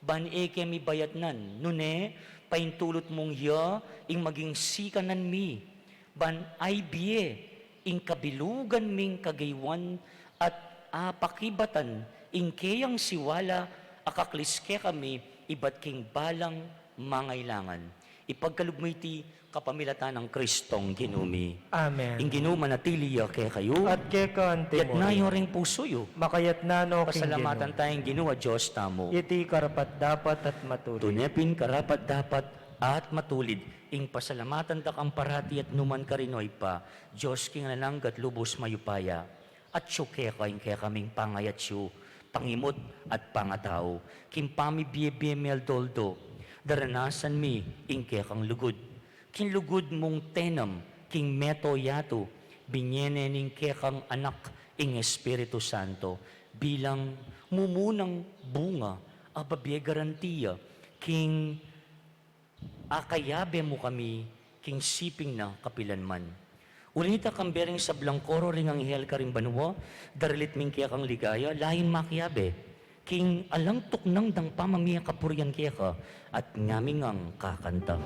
ban e ke mi bayatnan, nune paintulut mung ya ing maging sikanan mi, ban ay bie ing kabilugan ming kagaywan at apakibatan ing keyang siwala a kaklis kekami ibat king balang mangailangan. Ipagkalub mu iti kapamilatan nang Kristong Ginu mi. Amen. Ing Ginu manatili ya kekayu. At keka antimurin. Yatna yu ring pusu yu. Makayatna no king Ginu. Pasalamatan taya ing Ginu a Dios tamu. Iti karapat-dapat at matulid. Tune pin karapat-dapat at matulid ing pasalamatan da kang parati at numan karin, o Ibpa, Dios king alang angga at lubus mayupaya. Atyu keka ing kekaming pangayatyu, pangimut at pangatau, king pamibie-bie mi aldo-aldo, daranasan mi ing kekang lugud. King lugud mung tenam king meto yatu, binie ne ning kekang Anak ing Espiritu Santo, bilang mumunang bunga a babie garantiya king akayabe mu kami king siping na kapilanman. Uli na nita, kambe ring sablang koro ring anghel karing banua, daralit mi ing kekang ligaya, lain makiabe king alang tuknang dang pamamie kapurian keka, at ngami ngang kakanta.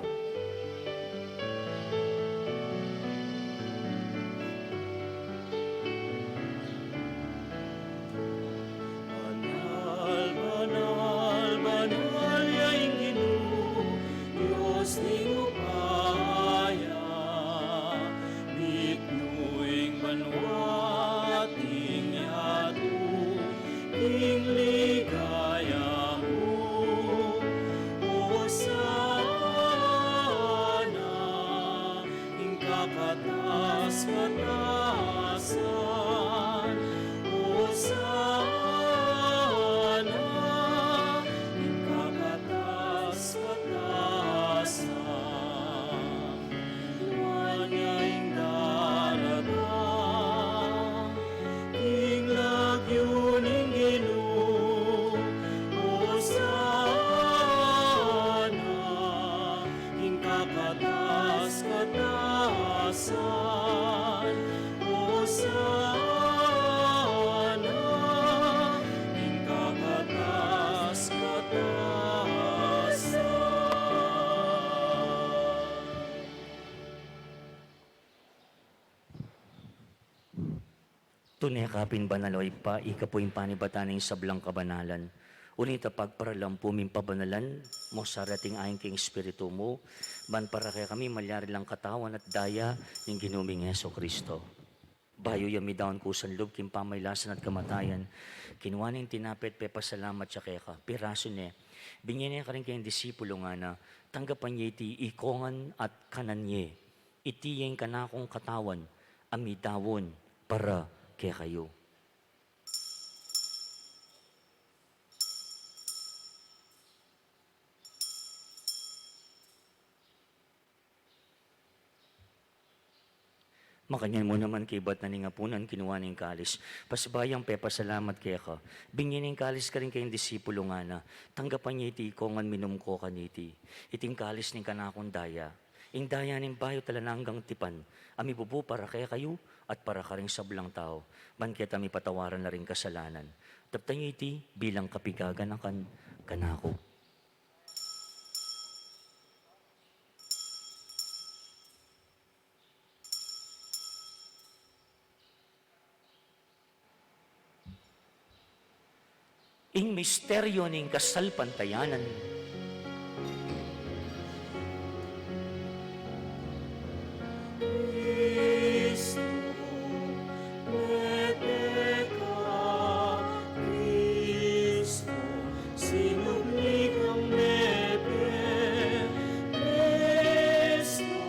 Banal, banal, banal ya ing Ginu, Dios ning upaya. Mitmu ing banua at ing yatu king ligaya mu. Hosana king kakatas-katasan. Hosana king kakatas-katasan. Nuan ya ing daratang king lagyu ning Ginu. Hosana king kakatas-katasan. Hosana king kakatas-katasan. Tune ka pin banal, o Ibpa, ika pu ing panibatan ning sablang kabanalan. Uli na nita, pagparalan pu ming pabanalan mu sa reting ain king Espiritu mu, ban para kekami malyari lang katawan at daya ning Ginu ming Jesucristo. Bayu ya midaun kusa lub king pamailasan at kamatayan, kinua ne ing tinape at pepasalamat ya keka, pirasu ne, binie ne karing kayang disipulu, ngana, tanggapan ye iti ikongan at kanan ye. Iti ya ing kanakung katawan a midaun para kekayu. Makanyan mu naman, kaybat na ning apunan, kinua ne ing kalis, pasibayung pepasalamat keka, binie ne ing kalis karing kayang disipulu, ngana, tanggapan ye iti ikongan, minum ko kaniti. Iti ing kalis ning kanakung daya, ing daya ning bayu at alang anggang tipan, a mibubu para kekayu at para karing sablang tau, ban keta mipatawaran la ring kasalanan. Daptan ye iti bilang kapigaganakan kanaku. Ing misteryu ning kasalpantayanan. Kristu, mete ka, Kristu, sinubli kang mete, Kristu,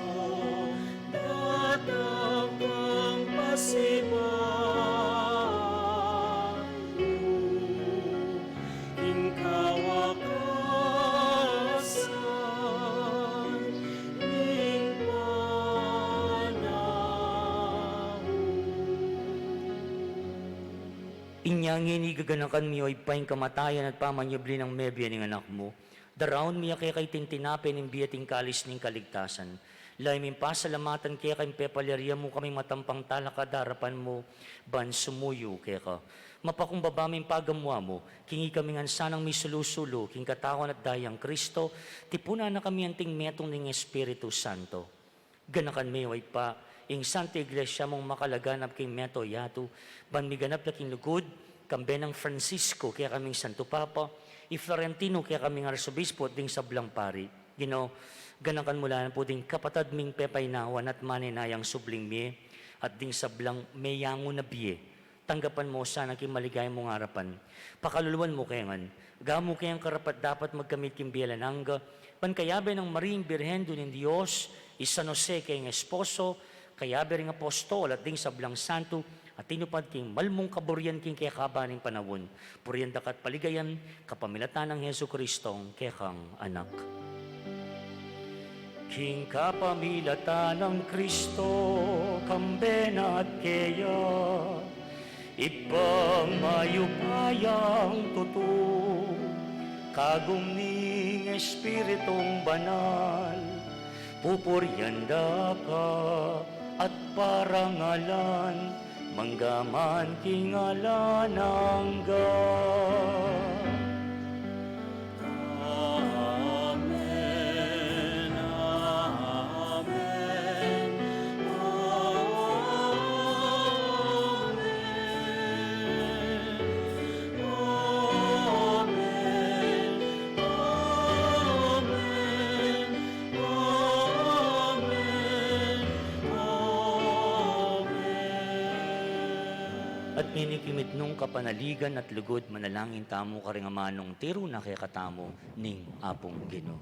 datang kang pasiag. Inya ngeni gaganakan mi, o Ibpa, ing kamatayan at pamanyubli nang mebie ning Anak mu. Daraun mi keka iting tinape ning bie at ing kalis ning kaligtasan. Lalu ming pasalamatan keka ing pepalyaria mu kaming matampang talakad king arapan mu, ban sumuyu keka. Mapakumbaba ming pagamuan mu, king ikami ngan sanang misulu-sulu king katawan at dayang Kristo, tipunan na kami anting metung ning Espiritu Santo. Ganakan me, o Ibpa, ing Santa Iglesia mung makalaganap king mabilug a yatu, ban miganap ya king lugud, kambe nang Francisco, kekaming Santo Papa, i Florentino, kekaming Arsobispo, at ding sablang pari. Ginu, ganakan mu la rin pu ding kapatad ming pepaynawan at manenayang subling mie, at ding sablang meyangu na bie. Tanggapan mu sana king maligaya mung arapan. Pakaluluan mu kaya ngan. Gamu kayang karapat-dapat magkamit king bie alang angga, ban kayabe nang Maria ing Birhen, Indu ning Dios, i San Jose kayang esposo, kayabe ring apostol at ding sablang santo, a tinupad king mal mung kaburian king kekaban ning panaun. Purian da ka at paligayan, kapamilatan nang Jesucristo, kekang Anak. King kapamilatan nang Kristo, kambe na at keya, Ibpang mayupayang tutu, kagum ning Espiritung Banal, pupurian da ka at parangalan, mangga man king alang angga. Amen, amen, amen, amen, amen, amen, amen. At ngeni king mitmung kapanaligan at lugud, manalangin tamu karing amanung tiru na kekatamu ning Apung Ginu.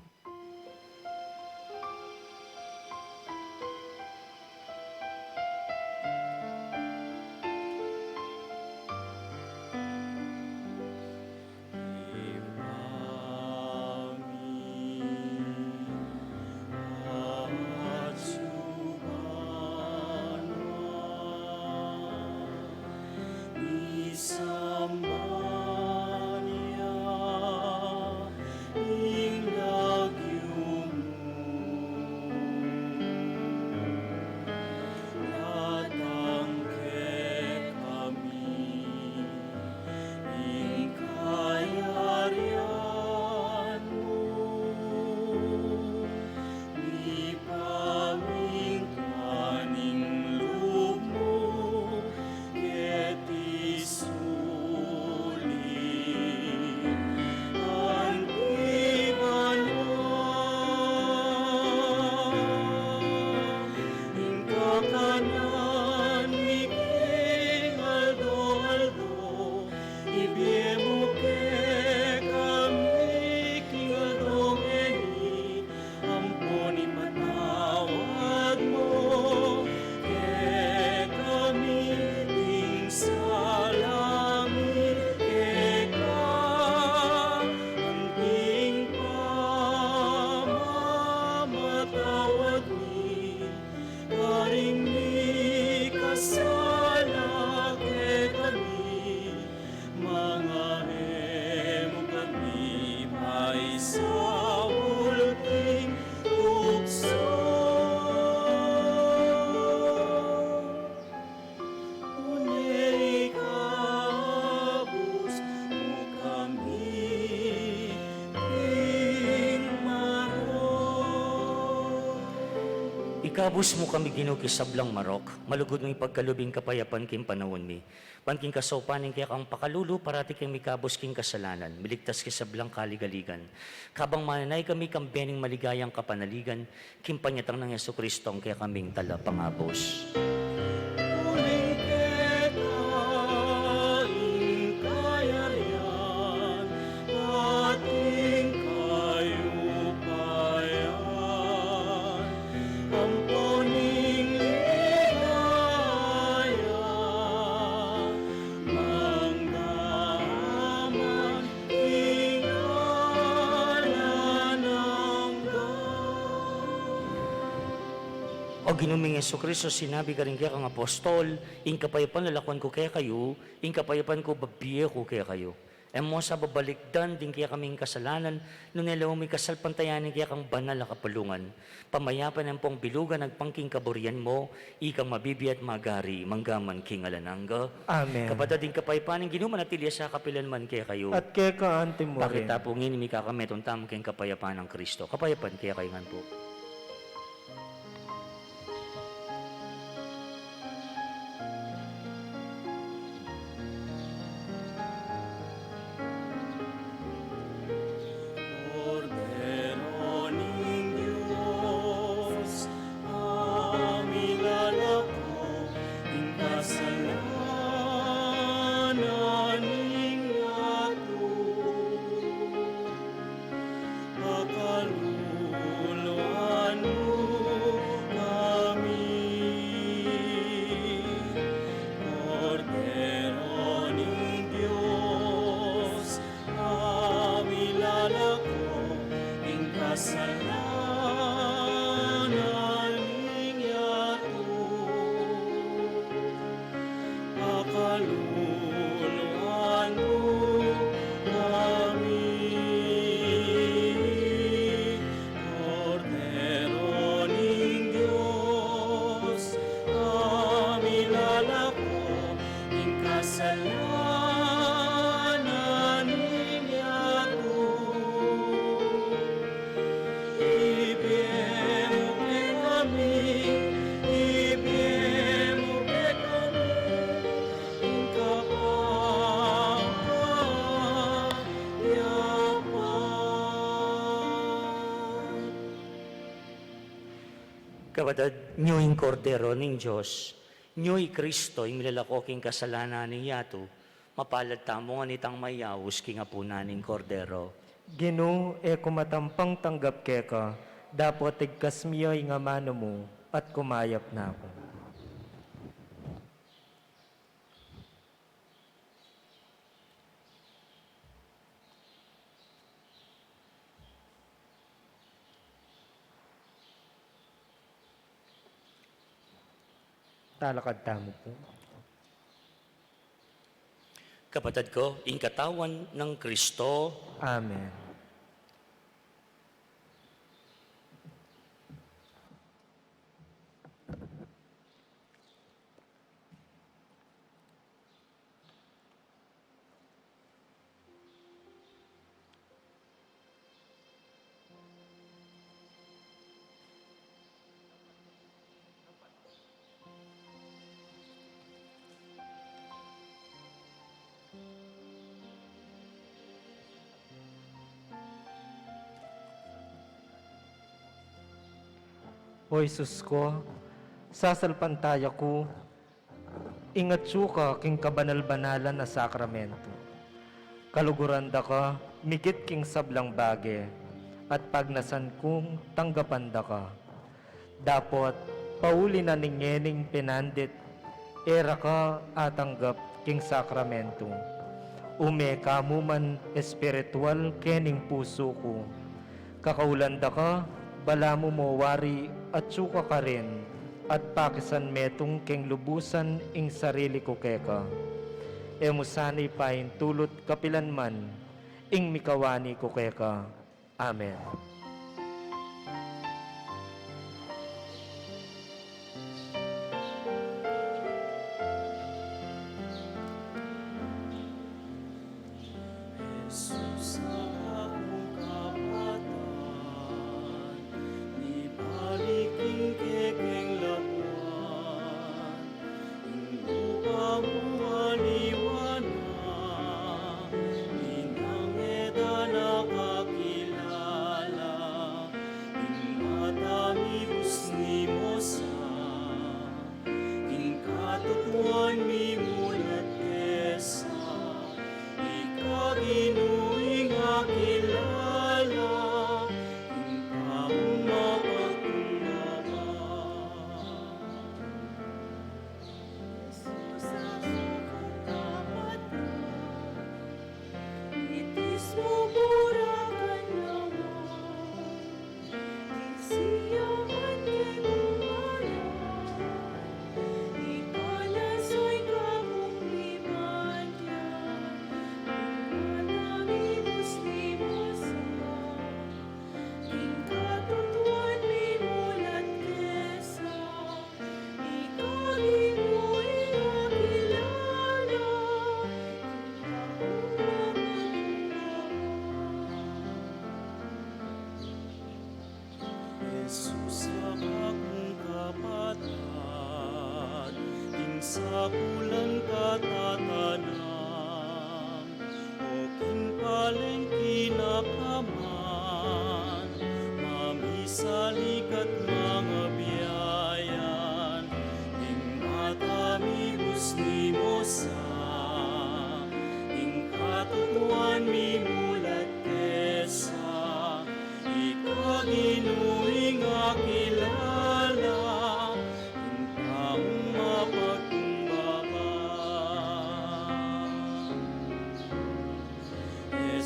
Misamban ya ing lagyu mu, datang kekami ing kayarian mu, mipamintuan ing lub mu keti sulip anti banua. Ing kakanan mi king aldo-aldo, ibie mu kekami king aldo ngeni, ampon ipatawad mu kekami ding sala mi keka, anting pamamatawad mi karing mikasala kekami, manga e mu kami paisaul king tuksu, nune ikabus mu kami king marok. Ikabus mu kami, Ginu, king sablang marok, malugud mung ipagkalub ing kapayapan king panaun mi. Ban king kasaupan ning kekang pakalulu, parati keng mikabus king kasalanan, miligtas king sablang kaligaligan. Kabang manenaya kami kambe ning maligayang kapanaligan, king panyatang nang Jesucristo, a kekaming Talapangabus. Uling keka ing kayarian, at ing kayupayan, ampon ing ligaya, mangga man king alang angga. O Ginu ming Jesucristo, sinabi karing kekang apostol, ing kapayapan lalakuan ku kekayu, ing kapayapan ku bibie ku kekayu. E mu sa babalikdan ding kekaming kasalanan, nune lawen mu ing kasalpantayanan ning kekang banal a kapulungan. Pamayapan ampong bilugan agpang king kaburian mu, ikang mabibie at magari, mangga man king alang angga. Amen. Kapatad, ing kapayapan ning Ginu manatili ya sa kapilan man kekayu. At keka anti mu rin. Pakita pu ngeni ing mikakametung tamu king kapayapan nang Kristo. Kapayapan kekayu ngan pu. Kordero ning Dios, a milalako king kasalanan ning yatu. Pakaluluan mu kami, Kordero ning Dios, a milalako king kasalanan ning yatu. Pakaluluan mu kami, Kordero ning Dios, a milalako king kasalanan ning yatu. Ibie mu kekami, ibie mu kekami ing kapayapan. Kapatad, nyu ing Kordero ning Dios, nyu i Kristo, ing milalako king kasalanan ning yatu. Mapalad tamu ngan itang mayaus king apunan ning Kordero. Ginu, e ku matampang tanggap keka, dapot igkas mu ya ing amanu mu, at kumayap na ku. Talakad tamu pu. Kapatad ku, ing katawan nang Kristo. Amen. O Jesus ku, sasalpantaya ku ing atsu ka king kabanal-banalan a sakramentu. Kaluguran da ka migit king sablang bage, at pagnasan kung tanggapan da ka. Dapot pauli na ning ngening pinandit, e ra ka atanggap king sakramentu. Ume ka mu man espiritual kening pusu ku. Kakaulan da ka, balamu mo wari atsu ka karin, at pakisan metung keng lubusan ing sarili ku keka. E mu sana paintulut kapilan man ing mikawani ku keka. Amen. Jesus, anak kung kapatad, mibalik ing kekeng labuan, ing lupa mu aliwa na, ninang e da na kakilala,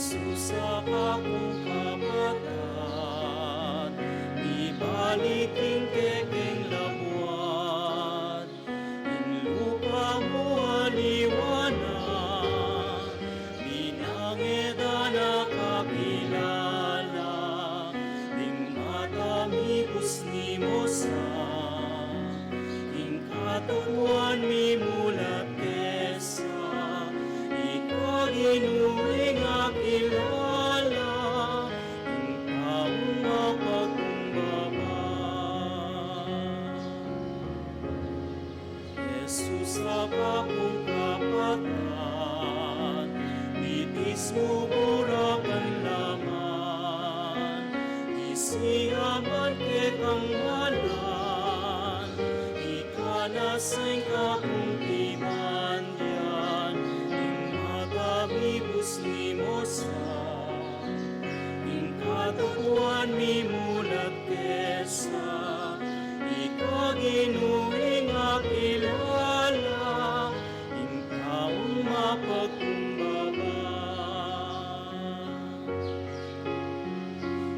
Jesus, a kakung kapatad, mibalik ing kekeng labuad, ing lupa mu aliwa na, binange da na kakilala, ding mata mi busni mu sa, ing katutuan mi mulat kesa, ika Ginu ing akilala, ing taung mapagkumbaba. Jesus, a kakung kapatad, bitis mu burakan laman, isiaman kekang malan, ika na sa ing kakung pibandian, ing mata mi busni mu sa, ing katutuan mi mulat kesa, ika Ginu ing akilala, ing taung mapagkumbaba.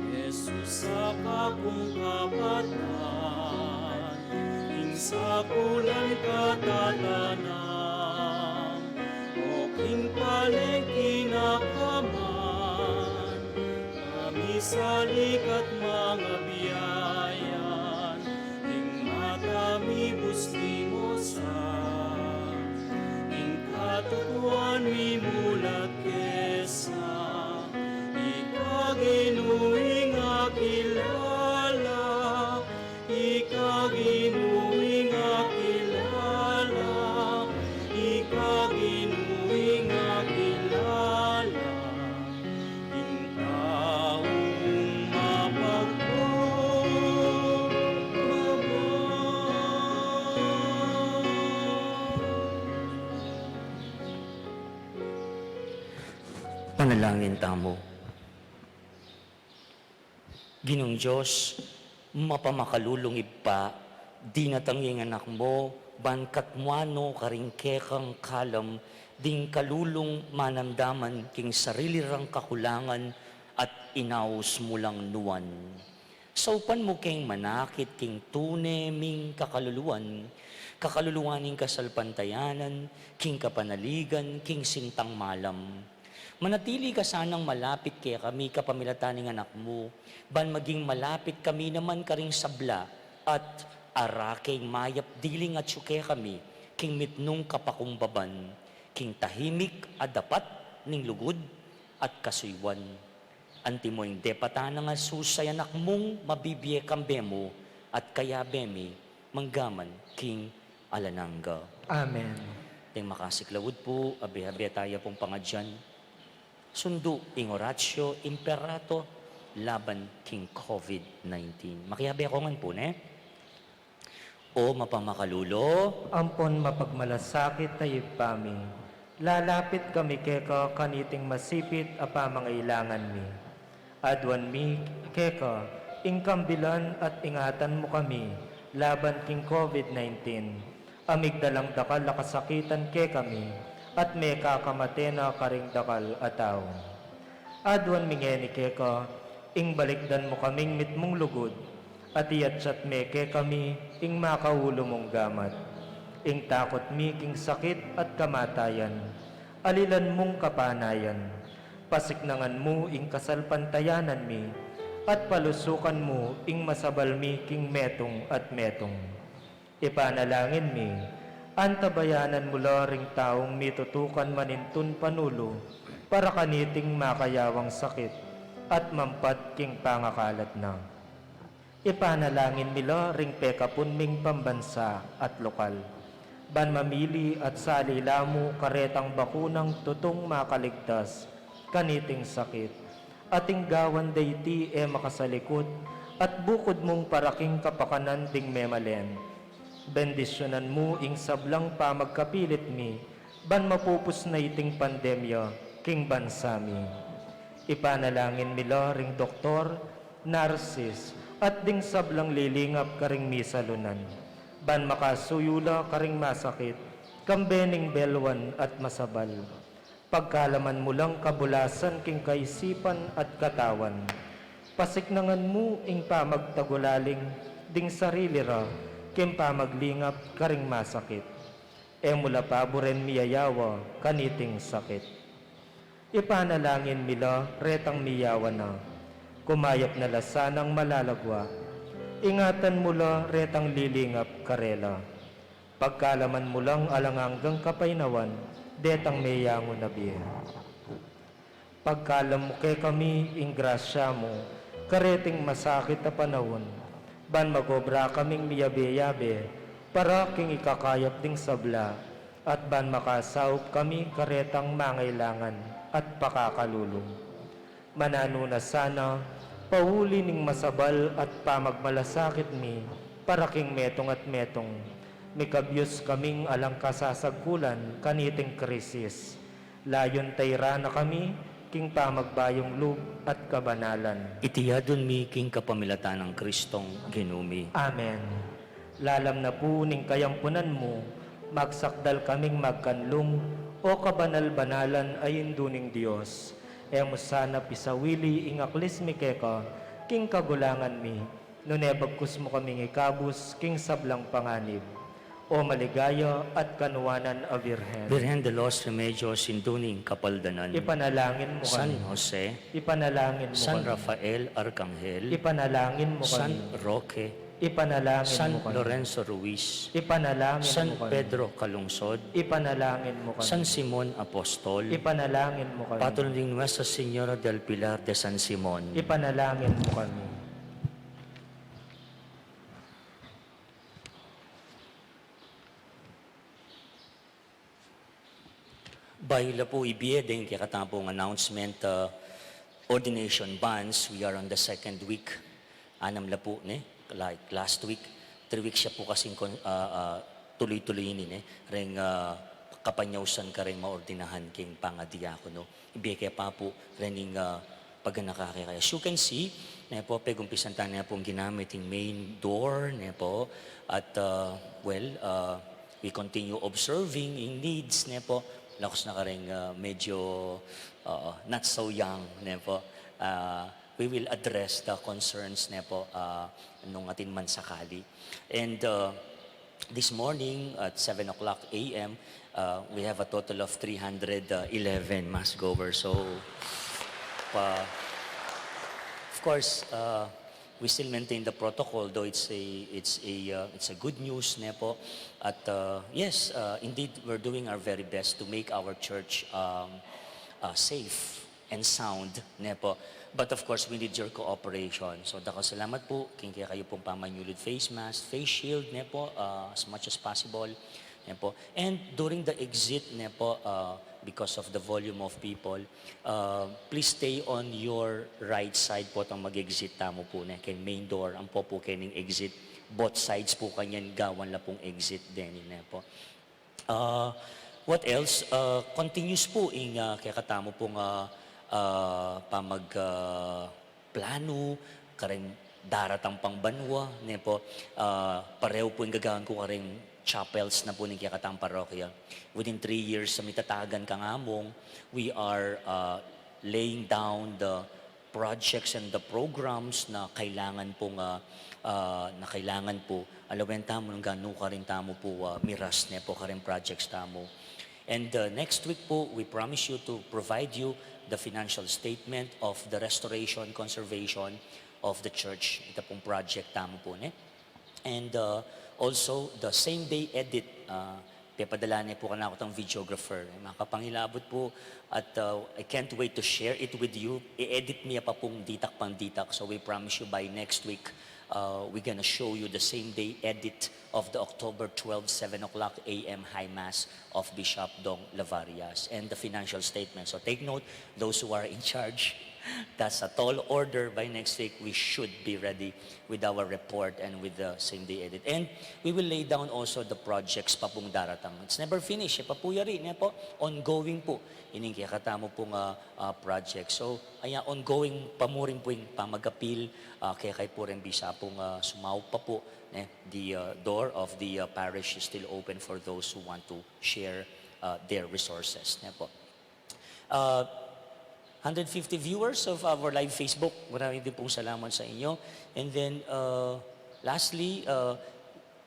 Jesus, a kakung kapatad, ing sakulang katatanam, o king palengki na ka man, mamisalikat mangabiayan, ing mata mi busni mu sa, ing katutuan mi mulat kesa, ika Ginu ing akilala, ika Ginu ing akilala, ika Ginu ing akilala, ing taung mapagkumbaba. Panalangin tamu. Ginung Dios, mapamakalulung Ibpa, dinatang ing Anak mu, ban katmuan no karing kekang kalam, ding kalulung manamdaman king sarili rang kakulangan at inaus mu lang nuan. Saupan mu keng manakit king tune ming kakaluluan, kakaluluan ning kasalpantayanan, king kapanaligan, king sintang malam. Manatili ka sanang malapit kekami kapamilatan ning Anak mu, ban maging malapit kami naman karing sabla, at ara keng mayap diling atyu kekami, king mitmung kapakumbaban, king tahimik a dapat ning lugud at kasuyuan. Antimo ing depatan nang Jesus a Anak mung mabibie kambe mu at kayabe mi, manggaman king alang angga. Amen. Deng makasiklaud pu, abe-abe taya pung pangadyan. Sundu ing Oratio Imperata laban king COVID nineteen. Makiabe ko ngan pu, ne? O mapamakalulu, ampon mapagmalasakit a Ibpa mi, lalapit kami keka kaniting masipit a pamangailangan mi. Aduan mi keka ing kambilan at ingatan mu kami laban king COVID nineteen, a migdalang dakal a kasakitan kekami, at mekakamate na karing dakal a tau. Aduan mi ngeni keka, ing balikdan mu kaming mitmung lugud, at iyatyat me kekami ing makaulu mung gamat. Ing takut mi king sakit at kamatayan, alilan mung kapanayan. Pasiknangan mu ing kasalpantayanan mi, at palusukan mu ing masabal mi king metung at metung. Ipanalangin mi, antabayanan mu la ring taung mitutukan manintun panulu para kaniting makayawang sakit at mampad king pangakalat na. Ipanalangin mi la ring pekapun ming pambansa at lokal, ban mamili at sali la mu karetang bakunang tutung makaligtas kaniting sakit, at ing gawan da iti e makasalikut, at bukud mung para king kapakanan ding memalen. Bendisyunan mu ing sablang pamagkapilit mi, ban mapupus na iting pandemya king bansa mi. Ipanalangin mi la ring doktor, narsis, at ding sablang lilingap karing misalunan, ban makasuyu la karing masakit, kambe ning belwan at masabal. Pagkalaman mu lang kabulasan king kaisipan at katawan. Pasiknangan mu ing pamagtagulaling ding sarili ra king pamaglingap karing masakit. E mu la paburen miyayawa kaniting sakit. Ipanalangin mi la retang miyawa na. Kumayap na la sanang malalagwa. Ingatan mu la retang lilingap karela. Pagkalaman mu lang alang anggang kapaynawan detang meyangu na bie. Pagkalam mu kekami ing grasya mu kareting masakit a panaun, ban mag-obra kaming miyabe-yabe para king ikakayap ding sabla, at ban makasaup kami karetang mangailangan at pakakalulu. Mananu na sana, pauli ning masabal at pamagmalasakit mi para king metung at metung, mikabyus kaming alang kasasagkulan kaniting krisis. Layun tayra na kami king pamagbayung lub at kabanalan. Iti yadun mi king kapamilatan nang Kristong Ginu mi. Amen. Lalam na pu ning kayampunan mu, magsakdal kaming magkanlung, O kabanal-banalan a Indu ning Dios. E mu sana pisawili ing aklis mi keka king kagulangan mi, nune bagkus mu kaming ikabus king sablang panganib. O maligaya at kanuanan a Birhen. Birhen de los Remedios, Indu ning Kapaldanan. Ipanalangin mu San kami. Jose. Ipanalangin mu San kami. Rafael Arcangel. Ipanalangin mu San kami. Roque. Ipanalangin San mu kami. Lorenzo Ruiz. Ipanalangin San mu kami. Pedro Calungsod. Ipanalangin mu kami. San Simon Apostol. Ipanalangin mu kami. Patron ding Nuestra Señora del Pilar de San Simon. Ipanalangin mu kami. Bayu la pu ibie deng kekatang announcement, uh, ordination banns, we are on the second week. Anam la pu, ne? Like last week, three weeks ya pu kasing kon-, uh, uh, tuloy-tuloy ini, ne? Reng, uh, kapanyausan kareng maordinahan king pangadiakono. Ibie ke pa pu, reng, uh, paganaka keka. As you can see, ne po, pegumpisan tana ne pung ginamit ing main door, ne po, at, uh, well, uh, we continue observing ing needs, ne po, lakus na kareng, uh, medyo, uh, not so young, ne po. Uh, we will address the concerns, ne po, uh, nung atin man sakali. And, uh, this morning at seven o'clock A M, uh, we have a total of three hundred eleven mass goers. So, pa, of course, uh, we still maintain the protocol, though it's a, it's a, uh, it's a good news, ne po. At, uh, yes, uh, indeed, we're doing our very best to make our church, um, uh, safe and sound, ne po. But of course, we need your cooperation. So, dakal salamat po king kekayu pung pamanyulud face mask, face shield, ne po, uh, as much as possible, ne po. And during the exit, ne po, uh, because of the volume of people, uh, please stay on your right side po tang mag-exit tamu po, ne, keng main door, ampo po keng exit. Both sides po kanyan gawan la pung exit deni, ne po. Ah, what else? Ah, continuous po ing, ah, kekatamu pung, ah, ah, pamag, ah, planu kareng daratang pang banua, ne po. Ah, pareho po ing gagawan ku kareng chapels na po ning kekatang parokya. Within three years, sa mitatagan kang among, we are, ah, laying down the projects and the programs na kailangan pung, ah, ah, na kailangan po. Alawen tamu nung ganu karin tamu po, ah, miras ne po karin projects tamu. And, ah, next week po, we promise you to provide you the financial statement of the restoration, conservation of the church. Ita pong project tamu po, ne? And, uh, also, the same day edit, uh, pepadala ne po kanaku tang videographer. Makapangilabot po at, uh, I can't wait to share it with you. I-edit mi ya pa pung ditak pang ditak. So we promise you by next week, uh, we're gonna show you the same day edit of the October twelve, seven o'clock A M High Mass of Bishop Dong Lavarias and the financial statement. So take note, those who are in charge, that's a tall order. By next week, we should be ready with our report and with the same day edit. And we will lay down also the projects pa pung daratang. It's never finished. E pa po yari, ne po? Ongoing po ining kekatamu pung, ah, ah, project. So, aya, ongoing pa mu rin po ing pamagapil, ah, kekayu po rin bisa pung, ah, sumaup pa po, ne? The, ah, door of the, ah, parish is still open for those who want to share, ah, their resources, ne po? Uh, hundred fifty viewers of our live Facebook, maraming din pong salamat sa inyo. And then, uh, lastly, uh,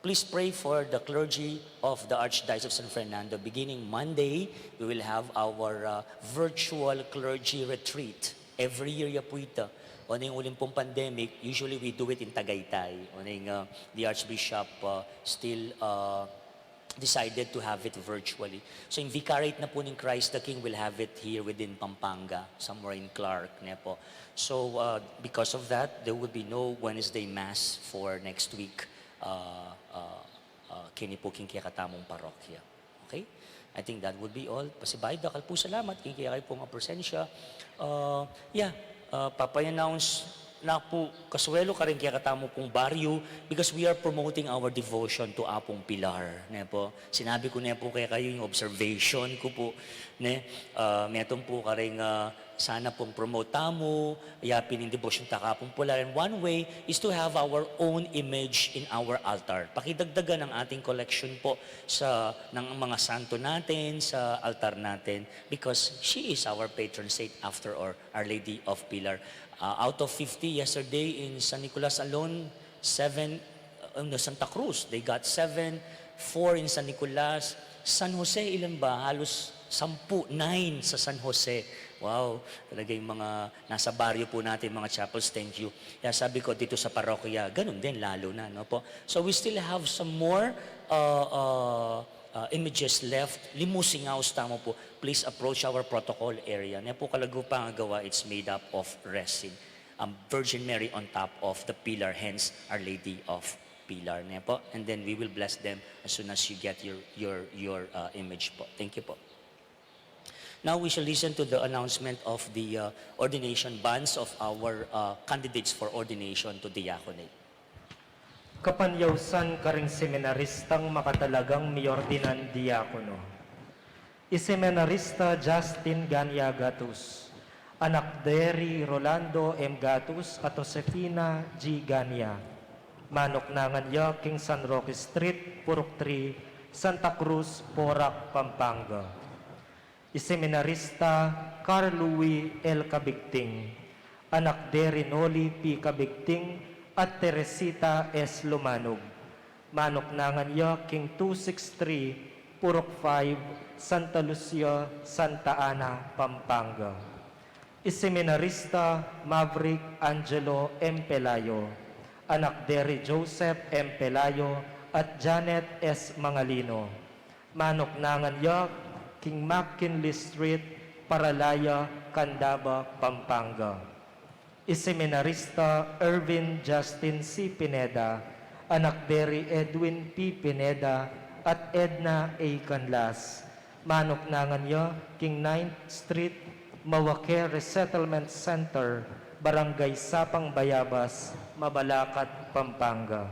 please pray for the clergy of the Archdiocese of San Fernando. Beginning Monday, we will have our uh, virtual clergy retreat. Every year ya po ita. O na yung uling pong pandemic, usually we do it in Tagaytay. O na yung uh, the Archbishop uh, still uh, decided to have it virtually. So yung Vicariate na po ng Christ the King will have it here within Pampanga, somewhere in Clark, ne po. So uh, because of that, there will be no Wednesday Mass for next week. Uh, uh, uh, kini po king kekatamung parokya. Okay? I think that would be all. Pasibayu dakal pung salamat king kekayu pung presensya. Uh, yeah, uh, papa-announce na pu kasuelu karing kekatamu pung baryu because we are promoting our devotion to Apung Pilar, ne po. Sinabi ku ne pu kekayu yung observation ku pu, ne. Uh, metung pu karing uh, sana pung promote tamu ya pin ing debosyun ta kang Apung Pilar. And one way is to have our own image in our altar. Pakidagdagan ang ating collection po sa ng mga santo natin sa altar natin because she is our patron saint after all, Our Lady of Pilar. Uh, out of fifty yesterday in San Nicolas alone, seven, uh, no, Santa Cruz, they got seven, four in San Nicolas. San Jose, ilan ba? Halos sampu, nine sa San Jose. Wow, talaga yung mga nasa baryo po natin, mga chapels, thank you. Kaya sabi ko, dito sa parokya, ganun din, lalo na, no po? So we still have some more uh, uh, uh, images left. Limu singaus tamu po. Please approach our protocol area. Ne po, kalagu pang agawa, it's made up of resin. Um, Virgin Mary on top of the pillar, hence Our Lady of Pilar, ne po? And then we will bless them as soon as you get your, your, your uh, image po. Thank you po. Now we shall listen to the announcement of the uh, ordination banns of our uh, candidates for ordination to diaconate. Kapanyausan karing seminaristang makatalagang miordinan diakono. I Seminarista Justin Gania Gatus, anak de ri Rolando M. Gatus at Josefina G. Gania. Manuknangan ya king San Roque Street, Purok three, Santa Cruz, Porac, Pampanga. I Seminarista Carl Louis L. Cabigting, anak de ri Noli P. Cabigting at Teresita S. Lumanug. Manuknangan ya king two six three, Purok five, Santa Lucia, Santa Ana, Pampanga. I Seminarista Maverick Angelo M. Pelayo, anak de ri Joseph M. Pelayo at Janet S. Mangalino. Manuknangan ya king McKinley Street, Paralaya, Candaba, Pampanga. I Seminarista Ervin Justin C. Pineda, anak de ri Edwin P. Pineda at Edna A. Canlas. Manuknangan ya king ninth Street, Mawaque Resettlement Center, Barangay Sapang, Bayabas, Mabalacat, Pampanga.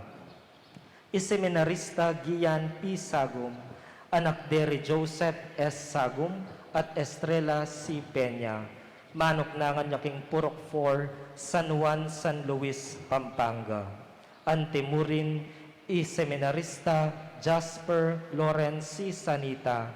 I Seminarista Gian P. Sagum, anak de ri Joseph S. Sagum at Estrella C. Peña, manuknangan ya king Purok four, San Juan, San Luis, Pampanga. Antimurin, i Seminarista Jasper Lawrence C. Sanita,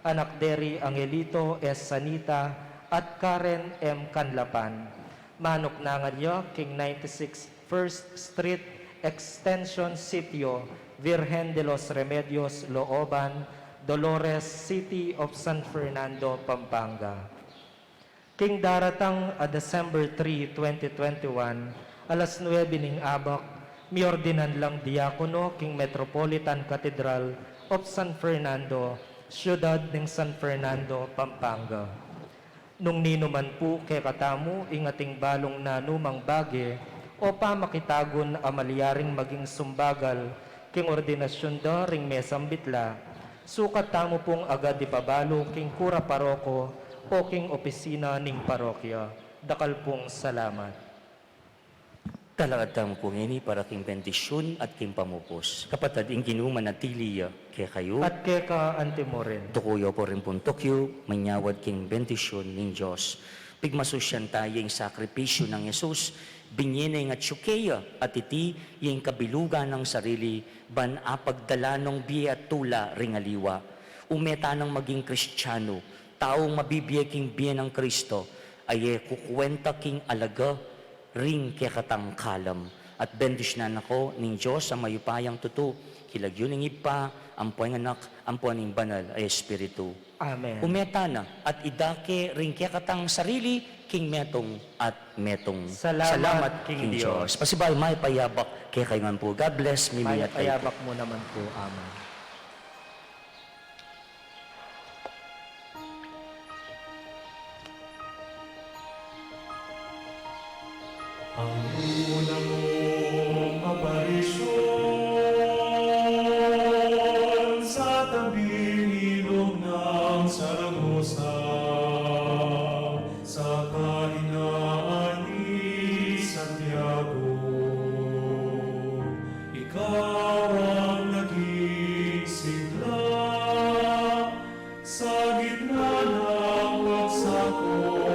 anak de ri Angelito S. Sanita at Karen M. Canlapan, manuknangan ya king ninety-six First Street, Extension Sitio Virgen de los Remedios, Looban, Dolores, City of San Fernando, Pampanga. King daratang a December three, twenty twenty-one, alas nuebe ning abak, miordinan lang diakono king Metropolitan Cathedral of San Fernando, siyudad ning San Fernando, Pampanga. Nung ninu man pu kekatamu ing ating balung nanumang bage o pamakitagun a malyaring maging sumbagal king ordinasyun da ring mesambit la, sukat tamu pung agad ipabalu king kura paroko o king opisina ning parokya. Dakal pung salamat. Talakad tamu pu ngeni para king bendisyun at king pamupus. Kapatad, ing Ginu manatili ya kekayu. At keka antimurin. Tuku yu pu ring puntuk yu, manyawad king bendisyun ning Dios. Pigmasusyan taya ing sakripisyu nang Jesus, binye ne ing atyu keya, at iti ya ing kabilugan nang sarili, ban apagdala nong bie at tula ring aliwa. Ume tanang maging Kristiano, taung mabibie king bie nang Kristo, a e kukuwenta king alaga ring kekatang kalam. At bendisyunan na ko ning Dios a mayupayang tutu, king lagyu ning Ibpa, ampo ning Anak, ampo ning Banal a Espiritu. Amen. Ume tana, at idake ring kekatang sarili king metung at metung. Salamat king Dios. Pasibayu, mayap a yabak kekayu ngan pu. God bless, mimingat kayu pu. Mayap a yabak mu naman pu. Amen. Ang unang mong aparisyon sa tabing ilog ng Saragosa, sa kahinaan ni Santiago, ikaw ang naging sigla sa gitna ng pagsakop